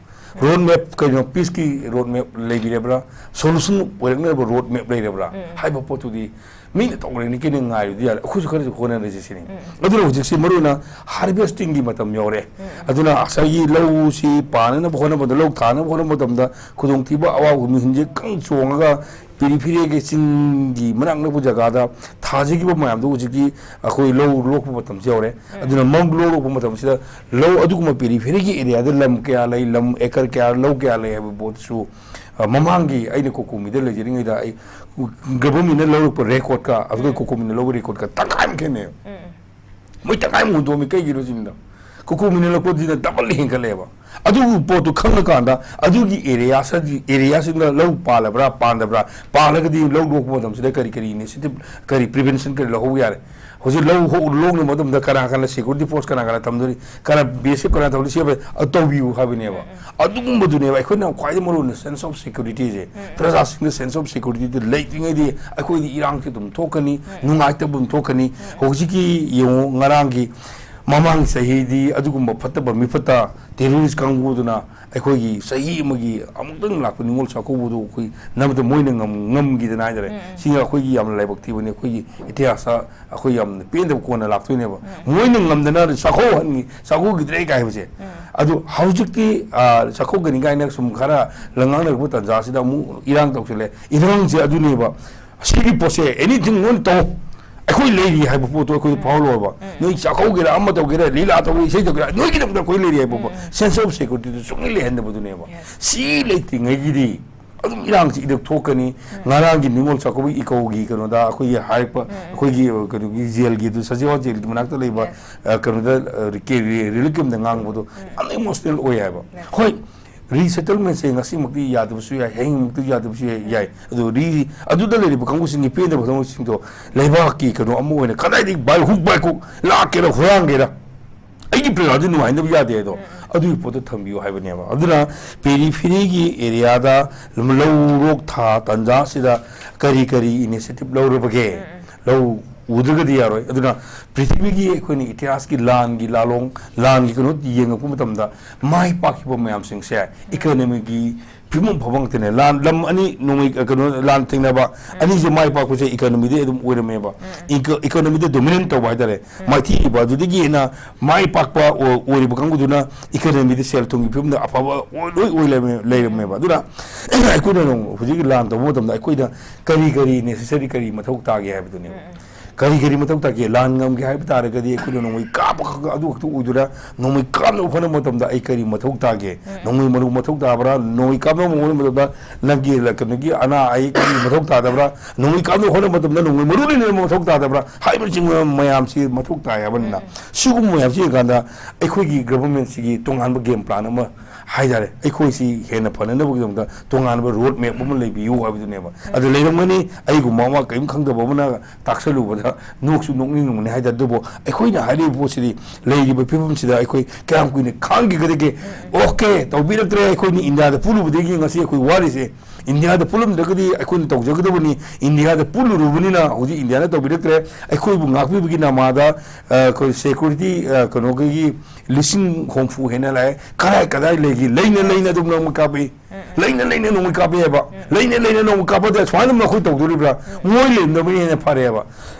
ꯔꯣꯗ ꯃꯦꯞ ꯀꯔꯤꯅꯣ? ꯄꯤꯁꯀꯤ ꯔꯣꯗ ꯃꯦꯞ ꯂꯩꯕꯤꯔꯕ꯭ꯔꯥ? ꯁꯣꯂꯨꯁꯟ ꯑꯣꯏꯔꯛꯅꯕ ꯔꯣꯗ ꯃꯦꯞ ꯂꯩꯔꯕ꯭ꯔꯥ? ꯍꯥꯏꯕ ꯄꯣꯠꯇꯨꯗꯤ ꯃꯤꯅ ꯇꯧꯔꯦꯅꯤ ꯀꯩꯅ ꯉꯥꯏꯔꯨꯗꯤ ꯌꯥꯔꯦ꯫ ꯑꯩꯈꯣꯏꯁꯨ ꯈꯔꯁꯨ ꯍꯣꯠꯅꯔꯁꯤ ꯁꯤꯅꯤ꯫ ꯑꯗꯨꯅ ꯍꯧꯖꯤꯛꯁꯤ ꯃꯔꯨ ꯑꯣꯏꯅ ꯍꯥꯔꯚꯦꯁꯇꯤꯡꯒꯤ ꯃꯇꯝ ꯌꯧꯔꯦ꯫ ꯑꯗꯨꯅ ꯉꯁꯥꯏꯒꯤ ꯂꯧꯁꯤ ꯄꯥꯅꯅꯕ ꯍꯣꯠꯅꯕꯗ, ꯂꯧ ꯊꯥꯅꯕ ꯍꯣꯠꯅꯕ ꯃꯇꯝꯗ ꯈꯨꯗꯣꯡꯊꯤꯕ ꯑꯋꯥꯕ ꯃꯤꯍꯨꯟꯁꯦ ꯀꯪ ꯆꯣꯡꯉꯒ ꯄꯦꯔꯤꯐꯦꯔꯤꯒꯤ ꯆꯤꯡꯒꯤ ꯃꯅꯥꯛ ꯅꯛꯄ ꯖꯒꯥꯗ ꯊꯥꯖꯈꯤꯕ ꯃꯌꯥꯝꯗꯣ ꯍꯧꯖꯤꯛꯇꯤ ꯑꯩꯈꯣꯏ ꯂꯧ ꯂꯣꯛꯄ ꯃꯇꯝꯁꯨ ꯌꯧꯔꯦ꯫ ꯑꯗꯨꯅ ꯂꯧ ꯂꯣꯛꯄ ꯃꯇꯝꯁꯤꯗ ꯂꯧ ꯑꯗꯨꯒꯨꯝꯕ ꯄꯦꯔꯤꯐꯦꯔꯤꯒꯤ ꯑꯦꯔꯤꯌꯥꯗ ꯂꯝ ꯀꯌꯥ ꯂꯩ, ꯂꯝ ꯑꯦꯀꯔ ꯀꯌꯥ, ꯂꯧ ꯀꯌꯥ ꯂꯩ ꯍꯥꯏꯕ ꯄꯣꯠꯇꯨꯁꯨ, ꯑ, ꯃꯃꯥꯡꯒꯤ ꯑꯩꯅ ꯀꯣꯀꯣꯃꯤꯗ ꯂꯩꯖꯔꯤꯉꯩꯗ ꯑꯩ ꯒꯚꯔꯟꯃꯦꯟꯠꯅ ꯂꯧꯔꯛꯄ ꯔꯦꯀꯣꯔꯠꯀ ꯑꯗꯨꯒ ꯀꯣꯀꯣꯃꯤꯅ ꯂꯧꯕ ꯔꯦꯀꯣꯔꯠꯀ ꯇꯪꯈꯥꯏ ꯑꯃ ꯈꯦꯠꯅꯩ꯫ ꯃꯣꯏ ꯇꯪꯈꯥꯏ ꯑꯃ ꯍꯨꯟꯗꯣꯛꯑꯝꯃꯤ꯫ ꯀꯩꯒꯤꯅꯣ ꯁꯤꯅꯤꯗ? ꯀꯣꯀꯣꯃꯤꯅ ꯂꯧꯔꯛꯄꯁꯤꯅ ꯗꯕꯜ ꯍꯦꯟꯒꯠꯂꯛꯑꯦꯕ꯫ ꯑꯗꯨꯒꯤ ꯄꯣꯠꯇꯨ ꯈꯪꯉꯀꯥꯟꯗ ꯑꯗꯨꯒꯤ ꯑꯦꯔꯤꯌꯥꯁꯤꯗꯤ, ꯑꯦꯔꯤꯌꯥꯁꯤꯡꯗ ꯂꯧ ꯄꯥꯜꯂꯕ꯭ꯔꯥ ꯄꯥꯟꯗꯕ꯭ꯔꯥ, ꯄꯥꯜꯂꯒꯗꯤ ꯂꯧ ꯂꯣꯛꯄ ꯃꯇꯝꯁꯤꯗ ꯀꯔꯤ ꯀꯔꯤ ꯏꯅꯤꯁꯤꯌꯦꯇꯤꯚ, ꯀꯔꯤ ꯄ꯭ꯔꯤꯚꯦꯟꯁꯟ ꯀꯔꯤ ꯂꯧꯍꯧꯕ ꯌꯥꯔꯦ? ꯍꯧꯖꯤꯛ ꯂꯧ ꯍꯧ-, ꯂꯣꯛꯅꯕ ꯃꯇꯝꯗ ꯀꯅꯥ ꯀꯅꯥ ꯁꯦꯀ꯭ꯌꯨꯔꯤꯇꯤ ꯐꯣꯔꯁ ꯀꯅꯥ ꯀꯅꯥ ꯊꯝꯗꯣꯔꯤ, ꯀꯅꯥ ꯕꯤ ꯑꯦꯁ ꯑꯦꯐ ꯀꯅꯥ ꯊꯝꯗꯣꯔꯤ, ꯁꯤ ꯑ, ꯇꯧꯕꯤꯌꯨ ꯍꯥꯏꯕꯅꯦꯕ꯫ ꯑꯗꯨꯒꯨꯝꯕꯗꯨꯅꯦꯕ ꯑꯩꯈꯣꯏꯅ ꯈ꯭ꯋꯥꯏꯗꯒꯤ ꯃꯔꯨ ꯑꯣꯏꯅ ꯁꯦꯟꯁ ꯑꯣꯐ ꯁꯦꯀ꯭ꯌꯨꯔꯤꯇꯤꯁꯦ꯫ ꯄ꯭ꯔꯖꯥꯁꯤꯡꯗ ꯁꯦꯟꯁ ꯑꯣꯐ ꯁꯦꯀ꯭ꯌꯨꯔꯤꯇꯤꯗꯨ ꯂꯩꯇ꯭ꯔꯤꯉꯩꯗꯤ ꯑꯩꯈꯣꯏꯗꯤ ꯏꯔꯥꯡꯁꯦ ꯑꯗꯨꯝ ꯊꯣꯛꯀꯅꯤ, ꯅꯨꯡꯉꯥꯏꯇꯕ ꯑꯗꯨꯝ ꯊꯣꯛꯀꯅꯤ꯫ ꯍꯧꯖꯤꯛꯀꯤ ꯌꯦꯡꯉꯨ, ꯉꯔꯥꯡꯒꯤ, ꯃꯃꯥꯡ ꯆꯍꯤꯗꯤ ꯑꯗꯨꯒꯨꯝꯕ ꯐꯠꯇꯕ ꯃꯤꯐꯠꯇ ꯇꯦꯔꯣꯔꯤꯁ ꯀꯥꯡꯕꯨꯗꯨꯅ ꯑꯩꯈꯣꯏꯒꯤ ꯆꯍꯤ ꯑꯃꯒꯤ ꯑꯃꯨꯛꯇꯪ ꯂꯥꯛꯄ ꯅꯤꯉꯣꯜ ꯆꯥꯛꯀꯧꯕꯗꯨ ꯑꯩꯈꯣꯏ ꯅꯝꯕꯗ ꯃꯣꯏꯅ ꯉꯝ-, ꯉꯝꯈꯤꯗꯅ ꯍꯥꯏꯇꯥꯔꯦ꯫ ꯁꯤꯅ ꯑꯩꯈꯣꯏꯒꯤ ꯌꯥꯝꯅ ꯂꯥꯏꯕꯛ ꯊꯤꯕꯅꯤ꯫ ꯑꯩꯈꯣꯏꯒꯤ ꯏꯇꯤꯍꯥꯁꯇ ꯑꯩꯈꯣꯏ ꯌꯥꯝꯅ ꯄꯦꯟꯗꯕ ꯀꯣꯟꯅ ꯂꯥꯛꯇꯣꯏꯅꯦꯕ꯫ ꯃꯣꯏꯅ ꯉꯝꯗꯅ ꯆꯥꯛꯀꯧꯍꯟ-, ꯆꯥꯛꯀꯧꯈꯤꯗ꯭ꯔꯦ ꯀꯥꯏ ꯍꯥꯏꯕꯁꯦ꯫ ꯑꯗꯨ ꯍꯧꯖꯤꯛꯇꯤ, ꯑ, ꯆꯥꯛꯀꯧꯒꯅꯤ ꯀꯥꯏꯅ ꯁꯨꯝ ꯈꯔ ꯂꯪꯉꯥꯡꯅꯔꯛꯄ ꯇꯥꯟꯖꯥꯁꯤꯗ ꯑꯃꯨꯛ ꯏꯔꯥꯡ ꯇꯧꯁꯤꯜꯂꯦ꯫ ꯏꯔꯥꯡꯁꯦ ꯑꯗꯨꯅꯦꯕ꯫ ꯁꯤꯒꯤ ꯄꯣꯠꯁꯦ ꯑꯦꯅꯤꯊꯤꯡ ꯂꯣꯏꯅ ꯇꯧ, ꯑꯩꯈꯣꯏ ꯂꯩꯔꯤ ꯍꯥꯏꯕ ꯄꯣꯠꯇꯣ ꯑꯩꯈꯣꯏꯗ ꯐꯥꯎꯍꯜꯂꯣꯕ꯫ ꯅꯣꯏ ꯆꯥꯛꯀꯧꯒꯦꯔꯥ, ꯑꯃ ꯇꯧꯒꯦꯔꯥ, ꯂꯤꯂꯥ ꯇꯧꯒꯦꯔꯥ, ꯏꯁꯩ ꯇꯧꯒꯦꯔꯥ, ꯅꯣꯏꯒꯤꯗꯃꯛꯇ ꯑꯩꯈꯣꯏ ꯂꯩꯔꯤ ꯍꯥꯏꯕ ꯄꯣꯠ, ꯁꯦꯟꯁ ꯑꯣꯐ ꯁꯦꯀ꯭ꯌꯨꯔꯤꯇꯤꯗꯨ ꯁꯨꯡꯂꯩ ꯂꯩꯍꯟꯗꯕꯗꯨꯅꯦꯕ꯫ ꯁꯤ ꯂꯩꯇ꯭ꯔꯤꯉꯩꯒꯤꯗꯤ ꯑꯗꯨꯝ ꯏꯔꯥꯡꯁꯤ ꯏꯔꯛ ꯊꯣꯛꯀꯅꯤ꯫ ꯉꯔꯥꯡꯒꯤ ꯅꯤꯉꯣꯜ ꯆꯥꯛꯀꯧꯕꯒꯤ ꯏꯀꯧꯒꯤ ꯀꯩꯅꯣꯗ ꯑꯩꯈꯣꯏꯒꯤ ꯍꯥꯏꯔꯛꯄ, ꯑꯩꯈꯣꯏꯒꯤ, ꯑ, ꯀꯩꯅꯣꯒꯤ ꯖꯦꯜꯒꯤ ꯑꯗꯨ, ꯁꯖꯤꯋꯥ ꯖꯦꯜꯒꯤ ꯃꯅꯥꯛꯇ ꯂꯩꯕ, ꯑ, ꯀꯩꯅꯣꯗ, ꯑ, ꯔꯤ-, ꯀꯦ-, ꯔꯤ-, ꯔꯤꯂꯤꯐ ꯀꯦꯝꯗ ꯉꯥꯡꯕꯗꯣ ꯌꯥꯝꯅ ꯏꯃꯣꯁꯅꯦꯜ ꯑꯣꯏ ꯍꯥꯏꯕ꯫ ꯍꯣꯏ, ꯔꯤꯁꯦꯇꯜꯃꯦꯟꯁꯦ ꯉꯁꯤꯃꯛꯇꯤ ꯌꯥꯗꯕꯁꯨ ꯌꯥꯏ, ꯍꯌꯦꯡꯃꯛꯇꯤ ꯌꯥꯗꯕꯁꯨ ꯌꯥꯏ, ꯌꯥꯏ꯫ ꯑꯗꯣ ꯔꯤ-, ꯑꯗꯨꯗ ꯂꯩꯔꯤꯕ ꯀꯥꯡꯕꯨꯁꯤꯡꯒꯤ ꯄꯦꯟꯗꯕ ꯀꯥꯡꯕꯨꯁꯤꯡꯗꯣ ꯂꯩꯕꯥꯛꯀꯤ ꯀꯩꯅꯣ ꯑꯃ ꯑꯣꯏꯅ ꯀꯗꯥꯏꯗꯒꯤ ꯕꯥꯏ ꯍꯨꯛ ꯕꯥꯏ ꯈꯨꯛ ꯂꯥꯛꯀꯦꯔꯥ ꯍꯨꯔꯥꯟꯒꯦꯔꯥ, ꯑꯩꯒꯤ ꯄ꯭ꯔꯖꯥꯗꯨ ꯅꯨꯡꯉꯥꯏꯅꯕ ꯌꯥꯗꯦ ꯑꯗꯣ, ꯑꯗꯨꯒꯤ ꯄꯣꯠꯇꯣ ꯊꯝꯕꯤꯌꯨ ꯍꯥꯏꯕꯅꯦꯕ꯫ ꯑꯗꯨꯅ ꯄꯦꯔꯤꯐꯦꯔꯤꯒꯤ ꯑꯦꯔꯤꯌꯥꯗ ꯂꯧꯔꯣꯛ ꯊꯥ ꯇꯥꯟꯖꯥꯁꯤꯗ ꯀꯔꯤ ꯀꯔꯤ ꯏꯅꯤꯁꯤꯌꯦꯇꯤꯚ ꯂꯧꯔꯕꯒꯦ? ꯂꯧ ꯎꯗ꯭ꯔꯒꯗꯤ ꯌꯥꯔꯣꯏ꯫ ꯑꯗꯨꯅ ꯄ꯭ꯔꯤꯊꯤꯕꯤꯒꯤ ꯑꯩꯈꯣꯏꯅ ꯏꯇꯤꯍꯥꯁꯀꯤ ꯂꯥꯟꯒꯤ ꯂꯥꯂꯣꯡ, ꯂꯥꯟꯒꯤ ꯀꯩꯅꯣ ꯌꯦꯡꯉꯛꯄ ꯃꯇꯝꯗ ꯃꯥꯏ ꯄꯥꯛꯈꯤꯕ ꯃꯌꯥꯝꯁꯤꯡꯁꯦ ꯏꯀꯣꯅꯣꯃꯤꯒꯤ ꯐꯤꯕꯝ ꯐꯕ ꯉꯥꯛꯇꯅꯦ꯫ ꯂꯥꯟ, ꯂꯝ ꯑꯅꯤ ꯅꯣꯡꯃꯩ, ꯑ, ꯀꯩꯅꯣ, ꯂꯥꯟ ꯊꯦꯡꯅꯕ ꯑꯅꯤꯁꯦ ꯃꯥꯏ ꯄꯥꯛꯄꯁꯦ ꯏꯀꯣꯅꯣꯃꯤꯗꯩ ꯑꯗꯨꯝ ꯑꯣꯏꯔꯝꯃꯦꯕ꯫ ꯏꯀꯣ-, ꯏꯀꯣꯅꯣꯃꯤꯗ ꯗꯣꯃꯤꯅꯦꯠ ꯇꯧꯕ ꯍꯥꯏꯇꯥꯔꯦ꯫ ꯃꯥꯏꯊꯤꯔꯤꯕ ꯑꯗꯨꯗꯒꯤ ꯍꯦꯟꯅ ꯃꯥꯏ ꯄꯥꯛꯄ ꯑꯣ-, ꯑꯣꯏꯔꯤꯕ ꯀꯥꯡꯕꯨꯗꯨꯅ ꯏꯀꯣꯅꯣꯃꯤꯗ ꯁꯦꯜ ꯊꯨꯝꯒꯤ ꯐꯤꯕꯝꯗ ꯑꯐꯕ ꯑꯣꯏ-, ꯂꯣꯏ ꯑꯣꯏ ꯂꯩꯔꯝꯃꯦ-, ꯂꯩꯔꯝꯃꯦꯕ꯫ ꯑꯗꯨꯅ ꯑꯩꯈꯣꯏꯅ ꯅꯣꯡ-, ꯍꯧꯖꯤꯛ ꯂꯥꯟ ꯇꯧꯕ ꯃꯇꯝꯗ ꯑꯩꯈꯣꯏꯗ ꯀꯔꯤ ꯀꯔꯤ ꯅꯦꯁꯦꯁꯔꯤ, ꯀꯔꯤ ꯃꯊꯧ ꯇꯥꯒꯦ ꯍꯥꯏꯕꯗꯨꯅꯦꯕ꯫ ꯀꯔꯤ ꯀꯔꯤ ꯃꯊꯧ ꯇꯥꯒꯦ? ꯂꯥꯟ ꯉꯝꯒꯦ ꯍꯥꯏꯕ ꯇꯥꯔꯒꯗꯤ ꯑꯩꯈꯣꯏꯅ ꯅꯣꯡꯃꯩ ꯀꯥꯞꯄ ꯈꯛ ꯑꯗꯨ ꯈꯛꯇ ꯑꯣꯏꯗꯣꯏꯔꯥ? ꯅꯣꯡꯃꯩ ꯀꯥꯞꯅꯕ ꯍꯣꯠꯅꯕ ꯃꯇꯝꯗ ꯑꯩ ꯀꯔꯤ ꯃꯊꯧ ꯇꯥꯒꯦ? ꯅꯣꯡꯃꯩ ꯃꯔꯨ ꯃꯊꯧ ꯇꯥꯕ꯭ꯔꯥ? ꯅꯣꯡꯃꯩ ꯀꯥꯞꯅꯕ ꯍꯣꯠꯅꯕ ꯃꯇꯝꯗ ꯅꯪꯒꯤ ꯂ-, ꯀꯩꯅꯣꯒꯤ ꯑꯅꯥ ꯑꯌꯦꯛ ꯀꯔꯤ ꯃꯊꯧ ꯇꯥꯗꯕ꯭ꯔꯥ? ꯅꯣꯡꯃꯩ ꯀꯥꯞꯅꯕ ꯍꯣꯠꯅꯕ ꯃꯇꯝꯗ ꯅꯣꯡꯃꯩ ꯃꯔꯨ ꯂꯩꯅꯕ ꯃꯊꯧ ꯇꯥꯗꯕ꯭ꯔꯥ? ꯍꯥꯏꯕꯅꯆꯤꯡꯕ ꯃꯌꯥꯝꯁꯤ ꯃꯊꯧ ꯇꯥꯏ ꯍꯥꯏꯕꯅꯤꯅ, ꯁꯤꯒꯨꯝꯕ ꯃꯌꯥꯝꯁꯤ ꯌꯦꯡꯀꯥꯟꯗ ꯑꯩꯈꯣꯏꯒꯤ ꯒꯚꯔꯟꯃꯦꯟꯁꯤꯒꯤ ꯇꯣꯉꯥꯟꯕ ꯒꯦꯝ ꯄ꯭ꯂꯥꯟ ꯑꯃ ꯍꯥꯏꯇꯥꯔꯦ, ꯑꯩꯈꯣꯏꯁꯤ ꯍꯦꯟꯅ ꯐꯅꯅꯕꯒꯤꯗꯃꯛꯇ ꯇꯣꯉꯥꯟꯕ ꯔꯣꯗ ꯃꯦꯞ ꯑꯃ ꯂꯩꯕꯤꯌꯨ ꯍꯥꯏꯕꯗꯨꯅꯦꯕ꯫ ꯑꯗ ꯂꯩꯔꯝꯒꯅꯤ, ꯑꯩꯒꯨꯝꯕ ꯑꯃ ꯀꯔꯤꯝ ꯈꯪꯗꯕ ꯑꯃꯅ ꯇꯥꯛꯁꯜꯂꯨꯕꯗ ꯅꯣꯛꯁꯨ ꯅꯣꯛꯅꯤꯡꯉꯝꯒꯅꯤ ꯍꯥꯏꯇꯥꯔꯦ꯫ ꯑꯗꯨꯕꯨ ꯑꯩꯈꯣꯏꯅ ꯍꯥꯏꯔꯤꯕ ꯄꯣꯠꯁꯤꯗꯤ ꯂꯩꯔꯤꯕ ꯐꯤꯕꯝꯁꯤꯗ ꯑꯩꯈꯣꯏ ꯀꯌꯥꯝ ꯀꯨꯏꯅ ꯈꯥꯡꯈꯤꯒꯗꯒꯦ? ꯑꯣꯀꯦ, ꯇꯧꯕꯤꯔꯛꯇ꯭ꯔꯦ, ꯑꯩꯈꯣꯏꯅ ꯏꯟꯗꯤꯌꯥꯗ ꯄꯨꯜꯂꯨꯕꯗꯒꯤ ꯉꯁꯤ ꯑꯩꯈꯣꯏ ꯋꯥꯔꯤꯁꯦ꯫ ꯏꯟꯗꯤꯌꯥꯗ ꯄꯨꯜꯂꯝꯗ꯭ꯔꯒꯗꯤ ꯑꯩꯈꯣꯏꯅ ꯇꯧꯖꯒꯗꯕꯅꯤ꯫ ꯏꯟꯗꯤꯌꯥꯗ ꯄꯨꯜꯂꯨꯔꯕꯅꯤꯅ ꯍꯧꯖꯤꯛ ꯏꯟꯗꯤꯌꯥꯅ ꯇꯧꯕꯤꯔꯛꯇ꯭ꯔꯦ꯫ ꯑꯩꯈꯣꯏꯕꯨ ꯉꯥꯛꯄꯤꯕꯒꯤ ꯅꯃꯥꯗ, ꯑ, ꯑꯩꯈꯣꯏ ꯁꯦꯀ꯭ꯌꯨꯔꯤꯇꯤ, ꯑ, ꯀꯩꯅꯣꯒꯤ ꯂꯤꯁꯤꯡ ꯍꯨꯝꯐꯨ ꯍꯦꯟꯅ ꯂꯥꯛꯑꯦ꯫ ꯀꯗꯥꯏ ꯀꯗꯥꯏ ꯂꯩꯒꯦ? ꯂꯩꯅ ꯂꯩꯅ ꯑꯗꯨꯝ ꯅꯣꯡꯃꯩ ꯀꯥꯞꯄꯤ꯫ ꯂꯩꯅ ꯂꯩꯅ ꯅꯣꯡꯃꯩ ꯀꯥꯞꯄꯛꯑꯦꯕ꯫ ꯂꯩꯅ ꯂꯩꯅ ꯅꯣꯡꯃꯩ ꯀꯥꯞꯄꯗꯤ ꯁꯨꯃꯥꯏꯅ ꯑꯗꯨꯝ ꯑꯩꯈꯣꯏ ꯇꯧꯗꯣꯔꯤꯕ꯭ꯔꯥ? ꯃꯣꯏ ꯂꯩꯔꯝꯗꯕꯅ ꯍꯦꯟꯅ ꯐꯔꯦꯕ꯫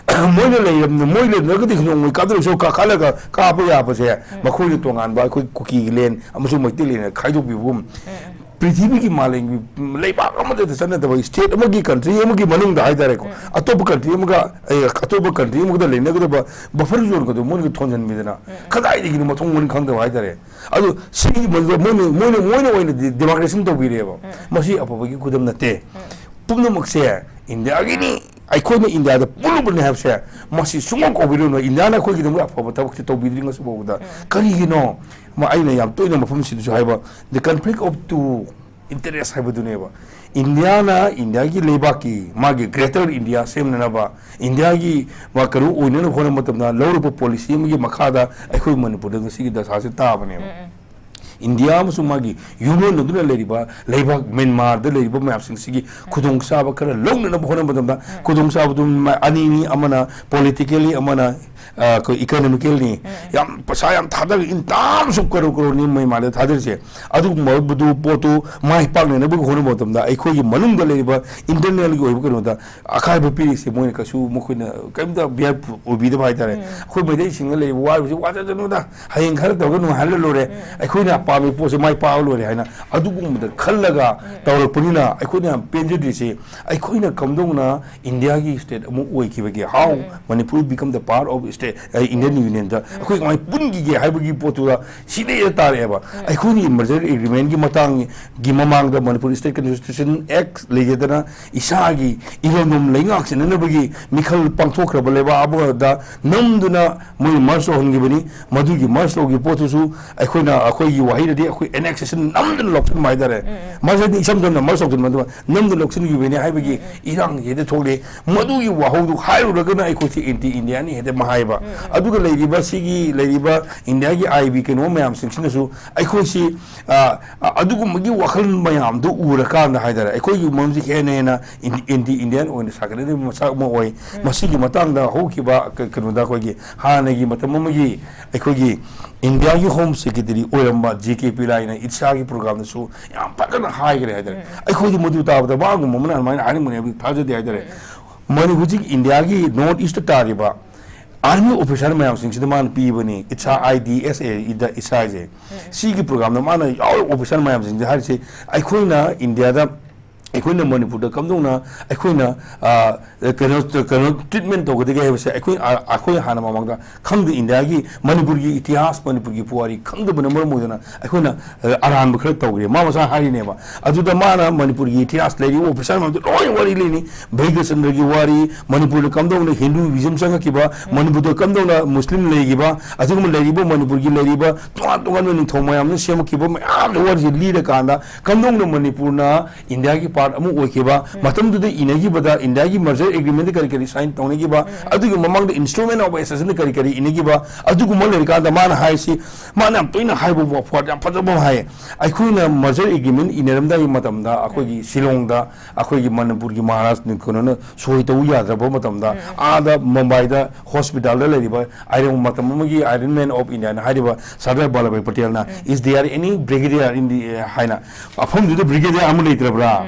ꯃꯣꯏꯅ ꯂꯩꯔꯝ-, ꯃꯣꯏ ꯂꯩꯔꯝꯗ꯭ꯔꯒꯗꯤ ꯅꯣꯡꯃꯩ ꯀꯥꯞꯇ꯭ꯔꯁꯨ ꯀꯥꯈꯠꯂꯒ ꯀꯥꯞꯄ ꯌꯥꯕꯁꯦ ꯃꯈꯣꯏꯅ ꯇꯣꯉꯥꯟꯕ ꯑꯩꯈꯣꯏ ꯀꯨꯀꯤꯒꯤ ꯂꯦꯟ ꯑꯃꯁꯨꯡ ꯃꯩꯇꯩ ꯂꯦꯟ ꯈꯥꯏꯗꯣꯛꯄꯤꯕꯒꯨꯝ꯫ ꯄ꯭ꯔꯤꯊꯤꯕꯤꯒꯤ ꯃꯥꯂꯦꯝꯒꯤ ꯂꯩꯕꯥꯛ ꯑꯃꯗ ꯆꯠꯅꯗꯕ, ꯁ꯭ꯇꯦꯠ ꯑꯃꯒꯤ, ꯀꯟꯇ꯭ꯔꯤ ꯑꯃꯒꯤ ꯃꯅꯨꯡꯗ ꯍꯥꯏꯇꯥꯔꯦꯀꯣ, ꯑꯇꯣꯞꯄ ꯀꯟꯇ꯭ꯔꯤ ꯑꯃꯒ, ꯑꯦ, ꯑꯇꯣꯞꯄ ꯀꯟꯇ꯭ꯔꯤ ꯑꯃꯒ ꯂꯩꯅꯒꯗꯕ ꯕꯐꯔ ꯖꯣꯟꯒꯗꯣ ꯃꯣꯏꯅꯒ ꯊꯣꯟꯖꯟꯕꯤꯗꯅ, ꯀꯗꯥꯏꯗꯒꯤꯅꯣ ꯃꯊꯣꯡ ꯃꯔꯝ ꯈꯪꯗꯕ ꯍꯥꯏꯇꯥꯔꯦ꯫ ꯑꯗꯣ ꯁꯤꯒꯤ ꯃꯗꯨꯗ ꯃꯣꯏꯅ, ꯃꯣꯏꯅ, ꯃꯣꯏꯅ ꯑꯣꯏꯅ ꯗꯤ-, ꯗꯤꯃꯥꯔꯀꯦꯁꯟ ꯇꯧꯕꯤꯔꯦꯕ꯫ ꯃꯁꯤ ꯑꯐꯕꯒꯤ ꯈꯨꯗꯝ ꯅꯠꯇꯦ꯫ ꯄꯨꯝꯅꯃꯛꯁꯦ ꯏꯟꯗꯤꯌꯥꯒꯤꯅꯤ, ꯑꯩꯈꯣꯏꯅ ꯏꯟꯗꯤꯌꯥꯗ ꯄꯨꯜꯂꯨꯕꯅꯤ ꯍꯥꯏꯕꯁꯦ ꯃꯁꯤ ꯁꯨꯡꯀꯥꯎ ꯀꯥꯎꯕꯤꯔꯨꯅꯨ꯫ ꯏꯟꯗꯤꯌꯥꯅ ꯑꯩꯈꯣꯏꯒꯤꯗꯃꯛ ꯑꯐꯕ ꯊꯕꯛꯁꯦ ꯇꯧꯕꯤꯗ꯭ꯔꯤ ꯉꯁꯤ ꯐꯥꯎꯕꯗ꯫ ꯀꯔꯤꯒꯤꯅꯣ? ꯃ-, ꯑꯩꯅ ꯌꯥꯝ ꯇꯣꯏꯅ ꯃꯐꯝꯁꯤꯗꯁꯨ ꯍꯥꯏꯕ, the conflict of two interest ꯍꯥꯏꯕꯗꯨꯅꯦꯕ꯫ ꯏꯟꯗꯤꯌꯥꯅ ꯏꯟꯗꯤꯌꯥꯒꯤ ꯂꯩꯕꯥꯛꯀꯤ ꯃꯥꯒꯤ greater India ꯁꯦꯝꯅꯅꯕ, ꯏꯟꯗꯤꯌꯥꯒꯤ ꯃꯥ ꯀꯩꯅꯣ ꯑꯣꯏꯅꯅꯕ ꯍꯣꯠꯅꯕ ꯃꯇꯝꯗ ꯂꯧꯔꯛꯄ ꯄꯣꯂꯤꯁꯤ ꯑꯃꯒꯤ ꯃꯈꯥꯗ ꯑꯩꯈꯣꯏ ꯃꯅꯤꯄꯨꯔꯗ ꯉꯁꯤꯒꯤ ꯗꯁꯥꯁꯦ ꯇꯥꯕꯅꯦꯕ꯫ ꯏꯟꯗꯤꯌꯥ ꯑꯃꯁꯨꯡ ꯃꯥꯒꯤ ꯌꯨꯝꯂꯣꯟꯅꯗꯨꯅ ꯂꯩꯔꯤꯕ ꯂꯩꯕꯥꯛ ꯃ꯭ꯌꯥꯟꯃꯥꯔꯗ ꯂꯩꯔꯤꯕ ꯃꯌꯥꯝꯁꯤꯡꯁꯤꯒꯤ ꯈꯨꯗꯣꯡꯆꯥꯕ ꯈꯔ ꯂꯧꯅꯅꯕ ꯍꯣꯠꯅꯕ ꯃꯇꯝꯗ, ꯈꯨꯗꯣꯡꯆꯥꯕꯗꯨ ꯃ-, ꯑꯅꯤꯅꯤ, ꯑꯃꯅ politically, ꯑꯃꯅ, ꯑ, ꯑꯩꯈꯣꯏ economicalꯅꯤ꯫ ꯌꯥꯝ ꯄꯩꯁꯥ ꯌꯥꯝ ꯊꯥꯗꯔꯒ, in terms of ꯀꯔꯣꯔ ꯀꯔꯣꯔꯅꯤ ꯃ꯭ꯌꯥꯟꯃꯥꯔꯗ ꯊꯥꯗꯔꯤꯁꯦ꯫ ꯑꯗꯨꯒꯨꯝꯕꯗꯨ ꯄꯣꯠꯇꯨ ꯃꯥꯏ ꯄꯥꯛꯅꯅꯕꯒꯤ ꯍꯣꯠꯅꯕ ꯃꯇꯝꯗ ꯑꯩꯈꯣꯏꯒꯤ ꯃꯅꯨꯡꯗ ꯂꯩꯔꯤꯕ internalꯒꯤ ꯑꯣꯏꯕ ꯀꯩꯅꯣꯗ ꯑꯀꯥꯏꯕ ꯄꯤꯔꯤꯁꯦ ꯃꯣꯏꯅ ꯀꯩꯁꯨ, ꯃꯈꯣꯏꯅ ꯀꯔꯤꯝꯇ ꯚꯦꯜꯌꯨ ꯑꯣꯏꯕꯤꯗꯕ ꯍꯥꯏꯇꯥꯔꯦ꯫ ꯑꯩꯈꯣꯏ ꯃꯩꯇꯩꯁꯤꯡꯅ ꯂꯩꯔꯤꯕ ꯋꯥꯔꯤꯕꯁꯤ ꯋꯥꯖꯗꯅꯨꯗ, ꯍꯌꯦꯡ ꯈꯔ ꯇꯧꯔꯒ ꯅꯨꯡꯉꯥꯏꯍꯜꯂ ꯂꯣꯏꯔꯦ, ꯑꯩꯈꯣꯏꯅ ꯄꯥꯝꯃꯤ ꯄꯣꯠꯁꯦ ꯃꯥꯏ ꯄꯥꯛꯑ ꯂꯣꯏꯔꯦ ꯍꯥꯏꯅ ꯑꯗꯨꯒꯨꯝꯕꯗ ꯈꯜꯂꯒ ꯇꯧꯔꯛꯄꯅꯤꯅ ꯑꯩꯈꯣꯏꯅ ꯌꯥꯝ ꯄꯦꯟꯖꯗ꯭ꯔꯤꯁꯤ, ꯑꯩꯈꯣꯏꯅ ꯀꯝꯗꯧꯅ ꯏꯟꯗꯤꯌꯥꯒꯤ ꯁ꯭ꯇꯦꯠ ꯑꯃ ꯑꯣꯏꯈꯤꯕꯒꯦ, how Manipur become the part of state, ꯑ, Indian Unionꯗ ꯑꯩꯈꯣꯏ ꯀꯃꯥꯏꯅ ꯄꯨꯟꯈꯤꯒꯦ ꯍꯥꯏꯕꯒꯤ ꯄꯣꯠꯇꯨꯗ ꯁꯤꯗꯩꯗ ꯇꯥꯔꯛꯑꯦꯕ꯫ ꯑꯩꯈꯣꯏꯅ merger agreementꯒꯤ ꯃꯇꯥꯡꯒꯤ ꯃꯃꯥꯡꯗ Manipur State Constitution Act ꯂꯩꯖꯗꯅ ꯏꯁꯥꯒꯤ ꯏꯔꯝꯗꯝ ꯂꯩꯉꯥꯛ ꯆꯦꯟꯅꯅꯕꯒꯤ ꯃꯤꯈꯜ ꯄꯥꯡꯊꯣꯛꯈ꯭ꯔꯕ ꯂꯩꯕꯥꯛ ꯑꯃꯗ ꯅꯝꯗꯨꯅ ꯃꯣꯏꯅ merge ꯇꯧꯍꯟꯈꯤꯕꯅꯤ꯫ ꯃꯗꯨꯒꯤ merge ꯇꯧꯈꯤꯕ ꯄꯣꯠꯇꯨꯁꯨ ꯑꯩꯈꯣꯏꯅ, ꯑꯩꯈꯣꯏꯒꯤ ꯋꯥꯍꯩꯗꯗꯤ ꯑꯩꯈꯣꯏ annexation ꯅꯝꯗꯨꯅ ꯂꯧꯁꯤꯟꯕ ꯍꯥꯏꯇꯥꯔꯦ꯫ Merge ꯍꯥꯏꯗꯤ ꯏꯁꯝ ꯁꯝꯅ merge ꯇꯧꯁꯤꯟꯕ, ꯑꯗꯨꯒ ꯅꯝꯗꯨꯅ ꯂꯧꯁꯤꯟꯈꯤꯕꯅꯤ ꯍꯥꯏꯕꯒꯤ ꯏꯔꯥꯡ ꯍꯦꯛꯇ ꯊꯣꯛꯂꯛꯑꯦ꯫ ꯃꯗꯨꯒꯤ ꯋꯥꯍꯧꯗꯨ ꯍꯥꯏꯔꯨꯔꯒꯅ ꯑꯩꯈꯣꯏꯁꯤ anti Indiaꯅꯤ ꯍꯦꯛꯇ ꯃꯍꯥꯏꯕ꯫ ꯑꯗꯨꯒ ꯂꯩꯔꯤꯕ ꯁꯤꯒꯤ ꯂꯩꯔꯤꯕ ꯏꯟꯗꯤꯌꯥꯒꯤ ꯑꯥꯏ ꯕꯤ ꯀꯩꯅꯣ ꯃꯌꯥꯝꯁꯤꯡꯁꯤꯅꯁꯨ ꯑꯩꯈꯣꯏꯁꯤ, ꯑ, ꯑ, ꯑꯗꯨꯒꯨꯝꯕꯒꯤ ꯋꯥꯈꯜ ꯃꯌꯥꯝꯗꯨ ꯎꯔꯀꯥꯟꯗ ꯍꯥꯏꯇꯥꯔꯦ, ꯑꯩꯈꯣꯏꯒꯤ ꯃꯔꯝꯁꯤ ꯍꯦꯟꯅ ꯍꯦꯟꯅ ꯑꯦꯟ-, anti Indian ꯑꯣꯏꯅ ꯁꯥꯒꯠꯅꯔꯤꯕ ꯃꯁꯛ ꯑꯃ ꯑꯣꯏ꯫ ꯃꯁꯤꯒꯤ ꯃꯇꯥꯡꯗ ꯍꯧꯈꯤꯕ ꯀ-, ꯀꯩꯅꯣꯗ ꯑꯩꯈꯣꯏꯒꯤ ꯍꯥꯟꯅꯒꯤ ꯃꯇꯝ ꯑꯃꯒꯤ ꯑꯩꯈꯣꯏꯒꯤ ꯏꯟꯗꯤꯌꯥꯒꯤ Home Secretary ꯑꯣꯏꯔꯝꯕ ꯖꯦ ꯀꯦ ꯄꯤꯂꯥꯏꯅ ꯏꯠꯁꯥꯒꯤ programꯗꯁꯨ ꯌꯥꯝ ꯐꯖꯅ ꯍꯥꯏꯈ꯭ꯔꯦ ꯍꯥꯏꯇꯥꯔꯦ꯫ ꯑꯩꯈꯣꯏꯗꯤ ꯃꯗꯨ ꯇꯥꯕꯗ ꯃꯥꯒꯨꯝꯕ ꯑꯃꯅ ꯑꯗꯨꯃꯥꯏꯅ ꯍꯥꯏꯔꯝꯒꯅꯤ ꯍꯥꯏꯕꯗꯤ ꯊꯥꯖꯗꯦ ꯍꯥꯏꯇꯥꯔꯦ꯫ ꯃꯅꯤ-, ꯍꯧꯖꯤꯛ ꯏꯟꯗꯤꯌꯥꯒꯤ North East ꯇꯥꯔꯤꯕ ꯑꯥꯔꯃꯤ ꯑꯣꯐꯤꯁꯥꯔ ꯃꯌꯥꯝꯁꯤꯡꯁꯤꯗ ꯃꯥꯅ ꯄꯤꯕꯅꯤ, ꯏꯠꯁꯥ, ꯑꯥꯏ ꯗꯤ ꯑꯦꯁ ꯑꯦ, ꯏꯗ ꯏꯠꯁꯥ ꯍꯥꯏꯁꯦ꯫ ꯁꯤꯒꯤ ꯄ꯭ꯔꯣꯒ꯭ꯔꯥꯝꯗ ꯃꯥꯅ ꯌꯥꯎꯔꯤꯕ ꯑꯣꯐꯤꯁꯥꯔ ꯃꯌꯥꯝꯁꯤꯡꯁꯦ ꯍꯥꯏꯔꯤꯁꯦ, ꯑꯩꯈꯣꯏꯅ ꯏꯟꯗꯤꯌꯥꯗ, ꯑꯩꯈꯣꯏꯅ ꯃꯅꯤꯄꯨꯔꯗ ꯀꯝꯗꯧꯅ ꯑꯩꯈꯣꯏꯅ, ꯑ, ꯀꯩꯅꯣ, ꯀꯩꯅꯣ ꯇ꯭ꯔꯤꯠꯃꯦꯟ ꯇꯧꯒꯗꯒꯦ ꯍꯥꯏꯕꯁꯦ ꯑꯩꯈꯣꯏ, ꯑ, ꯑꯩꯈꯣꯏ ꯍꯥꯟꯅ ꯃꯃꯥꯡꯗ ꯈꯪꯗꯦ꯫ ꯏꯟꯗꯤꯌꯥꯒꯤ, ꯃꯅꯤꯄꯨꯔꯒꯤ ꯏꯇꯤꯍꯥꯁ, ꯃꯅꯤꯄꯨꯔꯒꯤ ꯄꯨꯋꯥꯔꯤ ꯈꯪꯗꯕꯅ ꯃꯔꯝ ꯑꯣꯏꯗꯅ ꯑꯩꯈꯣꯏꯅ, ꯑ, ꯑꯔꯥꯟꯕ ꯈꯔ ꯇꯧꯈ꯭ꯔꯦ꯫ ꯃꯥ ꯃꯁꯥ ꯍꯥꯏꯔꯤꯅꯦꯕ꯫ ꯑꯗꯨꯗ ꯃꯥꯅ ꯃꯅꯤꯄꯨꯔꯒꯤ ꯏꯇꯤꯍꯥꯁ ꯂꯩꯔꯤꯕ ꯑꯣꯐꯤꯁꯥꯔ ꯃꯌꯥꯝꯗꯨ ꯂꯣꯏ ꯋꯥꯔꯤ ꯂꯤꯅꯤ꯫ ꯚꯩꯒ꯭ꯌꯆꯟꯗ꯭ꯔꯒꯤ ꯋꯥꯔꯤ, ꯃꯅꯤꯄꯨꯔꯗ ꯀꯝꯗꯧꯅ ꯍꯤꯟꯗꯨꯏꯖꯝ ꯆꯪꯉꯛꯈꯤꯕ, ꯃꯅꯤꯄꯨꯔꯗ ꯀꯝꯗꯧꯅ ꯃꯨꯁꯂꯤꯝ ꯂꯩꯈꯤꯕ, ꯑꯗꯨꯒꯨꯝꯕ ꯂꯩꯔꯤꯕ ꯃꯅꯤꯄꯨꯔꯒꯤ ꯂꯩꯔꯤꯕ ꯇꯣꯉꯥꯟ ꯇꯣꯉꯥꯟꯕ ꯅꯤꯡꯊꯧ ꯃꯌꯥꯝꯅ ꯁꯦꯝꯃꯛꯈꯤꯕ ꯃꯌꯥꯝꯗ ꯋꯥꯔꯤꯁꯦ ꯂꯤꯔꯀꯥꯟꯗ, ꯀꯝꯗꯧꯅ ꯃꯅꯤꯄꯨꯔꯅ ꯏꯟꯗꯤꯌꯥꯒꯤ ꯄꯥꯔꯠ ꯑꯃ ꯑꯣꯏꯈꯤꯕ, ꯃꯇꯝꯗꯨꯗ ꯏꯅꯈꯤꯕꯗ ꯏꯟꯗꯤꯌꯥꯒꯤ ꯃꯔꯖꯔ ꯑꯦꯒ꯭ꯔꯤꯃꯦꯟꯗ ꯀꯔꯤ ꯀꯔꯤ ꯁꯥꯏꯟ ꯇꯧꯅꯈꯤꯕ, ꯑꯗꯨꯒꯤ ꯃꯃꯥꯡꯗ ꯏꯟꯁꯇ꯭ꯔꯨꯃꯦꯟ ꯑꯣꯐ ꯑꯦꯁꯦꯁꯟꯗ ꯀꯔꯤ ꯀꯔꯤ ꯏꯅꯈꯤꯕ, ꯑꯗꯨꯒꯨꯝꯕ ꯂꯩꯔꯀꯥꯟꯗ ꯃꯥꯅ ꯍꯥꯏꯔꯤꯁꯤ, ꯃꯥꯅ ꯌꯥꯝ ꯇꯣꯏꯅ ꯍꯥꯏꯕ ꯋꯥꯐꯣꯠ ꯌꯥꯝ ꯐꯖꯕ ꯑꯃ ꯍꯥꯏꯌꯦ꯫ ꯑꯩꯈꯣꯏꯅ ꯃꯔꯖꯔ ꯑꯦꯒ꯭ꯔꯤꯃꯦꯟ ꯏꯅꯔꯝꯗꯥꯏꯒꯤ ꯃꯇꯝꯗ ꯑꯩꯈꯣꯏꯒꯤ ꯁꯤꯂꯣꯡꯗ ꯑꯩꯈꯣꯏꯒꯤ ꯃꯅꯤꯄꯨꯔꯒꯤ ꯃꯍꯥꯔꯥꯖ ꯀꯩꯅꯣꯅ ꯁꯣꯏ ꯇꯧ ꯌꯥꯗ꯭ꯔꯕ ꯃꯇꯝꯗ, ꯑꯥꯗ ꯃꯨꯝꯕꯥꯏꯗ ꯍꯣꯁꯄꯤꯇꯥꯜꯗ ꯂꯩꯔꯤꯕ ꯑꯥꯏꯔꯟ, ꯃꯇꯝ ꯑꯃꯒꯤ Iron Man of India ꯅ ꯍꯥꯏꯔꯤꯕ ꯁꯔꯗꯥꯔ ꯚꯜꯂꯚꯚꯥꯏ ꯄꯇꯦꯜꯅ, "Is there any brigadier in the," ꯍꯥꯏꯅ, ꯃꯐꯝꯗꯨꯗ ꯕ꯭ꯔꯤꯒꯦꯗꯤꯌꯔ ꯑꯃ ꯂꯩꯇ꯭ꯔꯕ꯭ꯔꯥ?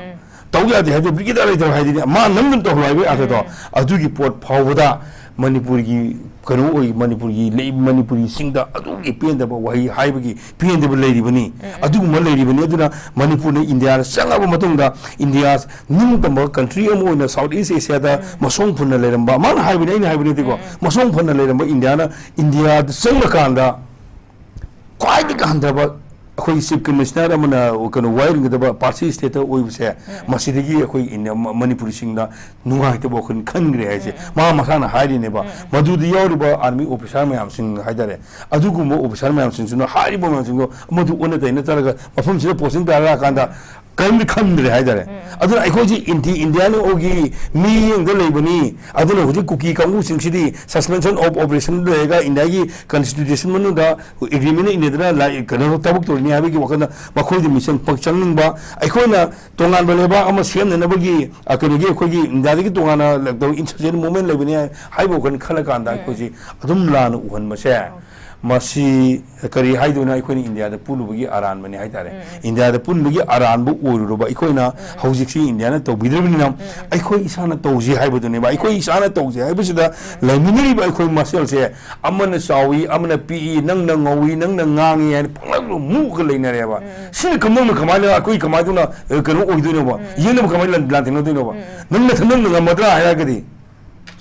ꯇꯧ ꯌꯥꯗꯦ ꯍꯥꯏꯗꯣ, ꯕ꯭ꯔꯤꯒꯦꯗꯤꯌꯔ ꯂꯩꯇ꯭ꯔꯕ ꯍꯥꯏꯗꯨꯗꯤ ꯃꯥ ꯅꯝꯗꯨꯅ ꯇꯧꯍꯜꯂꯣ ꯍꯥꯏꯕꯒꯤ ꯑꯥꯊꯗꯣ꯫ ꯑꯗꯨꯒꯤ ꯄꯣꯠ ꯐꯥꯎꯕꯗ ꯃꯅꯤꯄꯨꯔꯒꯤ ꯀꯩꯅꯣ ꯑꯣꯏ, ꯃꯅꯤꯄꯨꯔꯒꯤ ꯂꯩ-, ꯃꯅꯤꯄꯨꯔꯤꯁꯤꯡꯗ ꯑꯗꯨꯒꯤ ꯄꯦꯟꯗꯕ ꯋꯥꯍꯩ ꯍꯥꯏꯕꯒꯤ ꯄꯦꯟꯗꯕ ꯂꯩꯔꯤꯕꯅꯤ꯫ ꯑꯗꯨꯒꯨꯝꯕ ꯂꯩꯔꯤꯕꯅꯤ꯫ ꯑꯗꯨꯅ ꯃꯅꯤꯄꯨꯔꯅ ꯏꯟꯗꯤꯌꯥꯗ ꯆꯪꯉꯕ ꯃꯇꯨꯡꯗ, ꯏꯟꯗꯤꯌꯥ ꯅꯤꯡꯇꯝꯕ ꯀꯟꯇ꯭ꯔꯤ ꯑꯃ ꯑꯣꯏꯅ ꯁꯥꯎꯠ ꯏꯁ ꯑꯦꯁꯤꯌꯥꯗ ꯃꯁꯣꯡ ꯐꯨꯟꯅ ꯂꯩꯔꯝꯕ, ꯃꯥꯅ ꯍꯥꯏꯕꯅꯤ, ꯑꯩꯅ ꯍꯥꯏꯕ ꯅꯠꯇꯦꯀꯣ, ꯃꯁꯣꯡ ꯐꯨꯟꯅ ꯂꯩꯔꯝꯕ ꯏꯟꯗꯤꯌꯥꯅ ꯏꯟꯗꯤꯌꯥꯗ ꯆꯪꯉꯀꯥꯟꯗ ꯈ꯭ꯋꯥꯏꯗꯒꯤ ꯍꯟꯊꯕ ꯑꯩꯈꯣꯏꯒꯤ ꯆꯤꯐ ꯀꯃꯤꯁꯅꯔ ꯑꯃꯅ ꯀꯩꯅꯣ ꯋꯥꯌꯦꯜꯒꯗꯕ ꯄꯥꯔꯁꯤ ꯁ꯭ꯇꯦꯠꯇ ꯑꯣꯏꯕꯁꯦ, ꯃꯁꯤꯗꯒꯤ ꯑꯩꯈꯣꯏ ꯏꯟꯗꯤꯌꯥ, ꯃ-, ꯃꯅꯤꯄꯨꯔꯤꯁꯤꯡꯗ ꯅꯨꯡꯉꯥꯏꯇꯕ ꯋꯥꯈꯜ ꯈꯟꯈ꯭ꯔꯦ ꯍꯥꯏꯁꯦ꯫ ꯃꯥ ꯃꯁꯥꯅ ꯍꯥꯏꯔꯤꯅꯦꯕ꯫ ꯃꯗꯨꯗ ꯌꯥꯎꯔꯤꯕ ꯑꯥꯔꯃꯤ ꯑꯣꯐꯤꯁꯥꯔ ꯃꯌꯥꯝꯁꯤꯡ ꯍꯥꯏꯇꯥꯔꯦ, ꯑꯗꯨꯒꯨꯝꯕ ꯑꯣꯐꯤꯁꯥꯔ ꯃꯌꯥꯝꯁꯤꯡꯁꯤꯅ ꯍꯥꯏꯔꯤꯕ ꯃꯌꯥꯝꯁꯤꯡꯗꯣ ꯑꯃꯗꯨ ꯑꯣꯟꯅ ꯇꯩꯅ ꯆꯠꯂꯒ ꯃꯐꯝꯁꯤꯗ ꯄꯣꯁꯇꯤꯡ ꯇꯥꯔꯛꯑꯀꯥꯟꯗ ꯀꯔꯤꯝꯇ ꯈꯟꯗ꯭ꯔꯦ ꯍꯥꯏꯇꯥꯔꯦ꯫ ꯑꯗꯨꯅ ꯑꯩꯈꯣꯏꯁꯤ ꯑꯦꯟꯇꯤ ꯏꯟꯗꯤꯌꯥꯅꯤꯒꯤ ꯃꯤꯠꯌꯦꯡꯗ ꯂꯩꯕꯅꯤ꯫ ꯑꯗꯨꯅ ꯍꯧꯖꯤꯛ ꯀꯨꯀꯤ ꯀꯥꯡꯕꯨꯁꯤꯡꯁꯤꯗꯤ suspension of operation ꯂꯩꯔꯒ ꯏꯟꯗꯤꯌꯥꯒꯤ ꯀꯟꯁꯇꯤꯇ꯭ꯌꯨꯁꯟ ꯃꯅꯨꯡꯗ ꯑꯦꯒ꯭ꯔꯤꯃꯦꯟ ꯏꯟꯅꯗꯅ ꯂꯥꯏ-, ꯀꯩꯅꯣ ꯊꯕꯛ ꯇꯧꯔꯤꯅꯤ ꯍꯥꯏꯕꯒꯤ ꯋꯥꯈꯜꯗ ꯃꯈꯣꯏꯗ ꯃꯤꯁꯟ ꯄꯛ ꯆꯪꯅꯤꯡꯕ, ꯑꯩꯈꯣꯏꯅ ꯇꯣꯉꯥꯟꯕ ꯂꯩꯕꯥꯛ ꯑꯃ ꯁꯦꯝꯅꯅꯕꯒꯤ, ꯑ, ꯀꯩꯅꯣꯒꯤ ꯑꯩꯈꯣꯏꯒꯤ ꯏꯟꯗꯤꯌꯥꯗꯒꯤ ꯇꯣꯉꯥꯟꯅ ꯇꯧ-, insurgent movement ꯂꯩꯕꯅꯤ ꯍꯥꯏꯕ ꯋꯥꯈꯜ ꯈꯜꯂꯀꯥꯟꯗ ꯑꯩꯈꯣꯏꯁꯤ ꯑꯗꯨꯝ ꯂꯥꯟꯅ ꯎꯍꯟꯕꯁꯦ ꯃꯁꯤ ꯀꯔꯤ ꯍꯥꯏꯗꯣꯏꯅꯣ, ꯑꯩꯈꯣꯏꯅ ꯏꯟꯗꯤꯌꯥꯗ ꯄꯨꯜꯂꯨꯕꯒꯤ ꯑꯔꯥꯟꯕꯅꯤ ꯍꯥꯏꯇꯥꯔꯦ꯫ ꯎꯝ, ꯎꯝ꯫ ꯏꯟꯗꯤꯌꯥꯗ ꯄꯨꯟꯕꯒꯤ ꯑꯔꯥꯟꯕ ꯑꯣꯏꯔꯨꯔꯕ ꯑꯩꯈꯣꯏꯅ ꯎꯝ, ꯎꯝ꯫ ꯍꯧꯖꯤꯛꯁꯤ ꯏꯟꯗꯤꯌꯥꯅ ꯇꯧꯕꯤꯗ꯭ꯔꯕꯅꯤꯅ ꯎꯝ, ꯎꯝ꯫ ꯑꯩꯈꯣꯏ ꯏꯁꯥꯅ ꯇꯧꯁꯤ ꯍꯥꯏꯕꯗꯨꯅꯦꯕ꯫ ꯑꯩꯈꯣꯏ ꯏꯁꯥꯅ ꯇꯧꯁꯤ ꯍꯥꯏꯕꯁꯤꯗ ꯎꯝ꯫ ꯂꯩꯃꯤꯟꯅꯔꯤꯕ ꯑꯩꯈꯣꯏ ꯃꯁꯦꯜꯁꯦ ꯑꯃꯅ ꯆꯥꯎꯏ, ꯑꯃꯅ ꯄꯤꯛꯏ, ꯅꯪꯅ ꯉꯧꯏ, ꯅꯪꯅ ꯉꯥꯡꯉꯤ ꯍꯥꯏꯅ ꯄꯪꯂꯧꯗ ꯃꯨꯛꯑꯒ ꯂꯩꯅꯔꯦꯕ꯫ ꯎꯝ, ꯎꯝ꯫ ꯁꯤꯅ ꯀꯝꯗꯧꯅ ꯀꯃꯥꯏꯅ ꯑꯩꯈꯣꯏ ꯀꯃꯥꯏꯅ ꯇꯧꯅ, ꯑ, ꯀꯩꯅꯣ ꯑꯣꯏꯗꯣꯏꯅꯣꯕ? ꯎꯝ, ꯎꯝ꯫ ꯌꯦꯛꯅꯕ ꯀꯃꯥꯏꯅ ꯂꯥꯟ-, ꯂꯥꯟꯊꯦꯡꯅꯗꯣꯏꯅꯣꯕ? ꯎꯝ, ꯎꯝ꯫ ꯅꯪ ꯅꯊꯟ ꯅꯪꯅ ꯉꯝꯃꯗ꯭ꯔꯥ ꯍꯥꯏꯔꯒꯗꯤ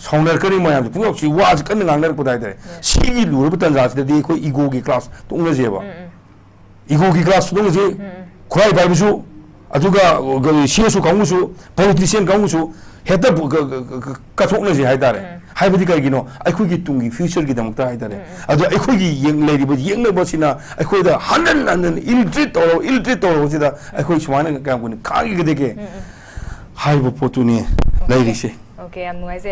ꯁꯥꯎꯅꯔꯛꯀꯅꯤ ꯃꯌꯥꯝꯁꯦ꯫ ꯄꯨꯝꯅꯃꯛꯁꯤ ꯋꯥꯁꯤ ꯀꯟꯅ ꯉꯥꯡꯅꯔꯛꯄꯗ ꯍꯥꯏꯇꯥꯔꯦ꯫ ꯎꯝ꯫ ꯁꯤꯒꯤ ꯂꯨꯔꯕ ꯇꯥꯟꯖꯥꯁꯤꯗꯗꯤ ꯑꯩꯈꯣꯏ ꯏꯒꯣꯒꯤ ꯀ꯭ꯂꯥꯁ ꯇꯣꯛꯅꯁꯦꯕ꯫ ꯎꯝ, ꯎꯝ꯫ ꯏꯒꯣꯒꯤ ꯀ꯭ꯂꯥꯁ ꯇꯣꯛꯅꯁꯤ꯫ ꯎꯝ, ꯎꯝ꯫ ꯈꯨꯔꯥꯏ ꯄꯥꯏꯕꯁꯨ, ꯑꯗꯨꯒ ꯁꯤ ꯑꯦꯁ ꯑꯣ ꯀꯥꯡꯕꯨꯁꯨ, ꯄꯣꯂꯤꯇꯤꯁꯤꯌꯥꯟ ꯀꯥꯡꯕꯨꯁꯨ ꯍꯦꯛꯇ ꯕꯨ-, ꯀ-, ꯀ-, ꯀ-, ꯀ-, ꯀꯠꯊꯣꯛꯅꯁꯦ ꯍꯥꯏꯇꯥꯔꯦ꯫ ꯎꯝ꯫ ꯍꯥꯏꯕꯗꯤ ꯀꯩꯒꯤꯅꯣ? ꯑꯩꯈꯣꯏꯒꯤ ꯇꯨꯡꯒꯤ ꯐ꯭ꯌꯨꯆꯔꯒꯤꯗꯃꯛꯇ ꯍꯥꯏꯇꯥꯔꯦ꯫ ꯎꯝ, ꯎꯝ꯫ ꯑꯗꯣ ꯑꯩꯈꯣꯏꯒꯤ ꯌꯦꯡ-, ꯂꯩꯔꯤꯕ ꯌꯦꯛꯅꯕꯁꯤꯅ ꯑꯩꯈꯣꯏꯗ ꯍꯟꯖꯟ ꯍꯟꯖꯟ ꯏꯜ ꯇ꯭ꯔꯤꯠ ꯇꯧꯔ, ꯏꯜ ꯇ꯭ꯔꯤꯠ ꯇꯧꯔꯕꯁꯤꯗ ꯑꯩꯈꯣꯏ ꯁꯨꯃꯥꯏꯅ ꯀꯌꯥꯝ ꯀꯨꯏꯅ ꯈꯥꯡꯈꯤꯒꯗꯒꯦ? ꯎꯝ, ꯎꯝ꯫ ꯍꯥꯏꯕ ꯄꯣꯠꯇꯨꯅꯤ ꯑꯣꯀꯦ꯫ ꯂꯩꯔꯤꯁꯦ꯫ ꯑꯣꯀꯦ, ꯌꯥꯝ ꯅꯨꯡꯉꯥꯏꯖꯩ꯫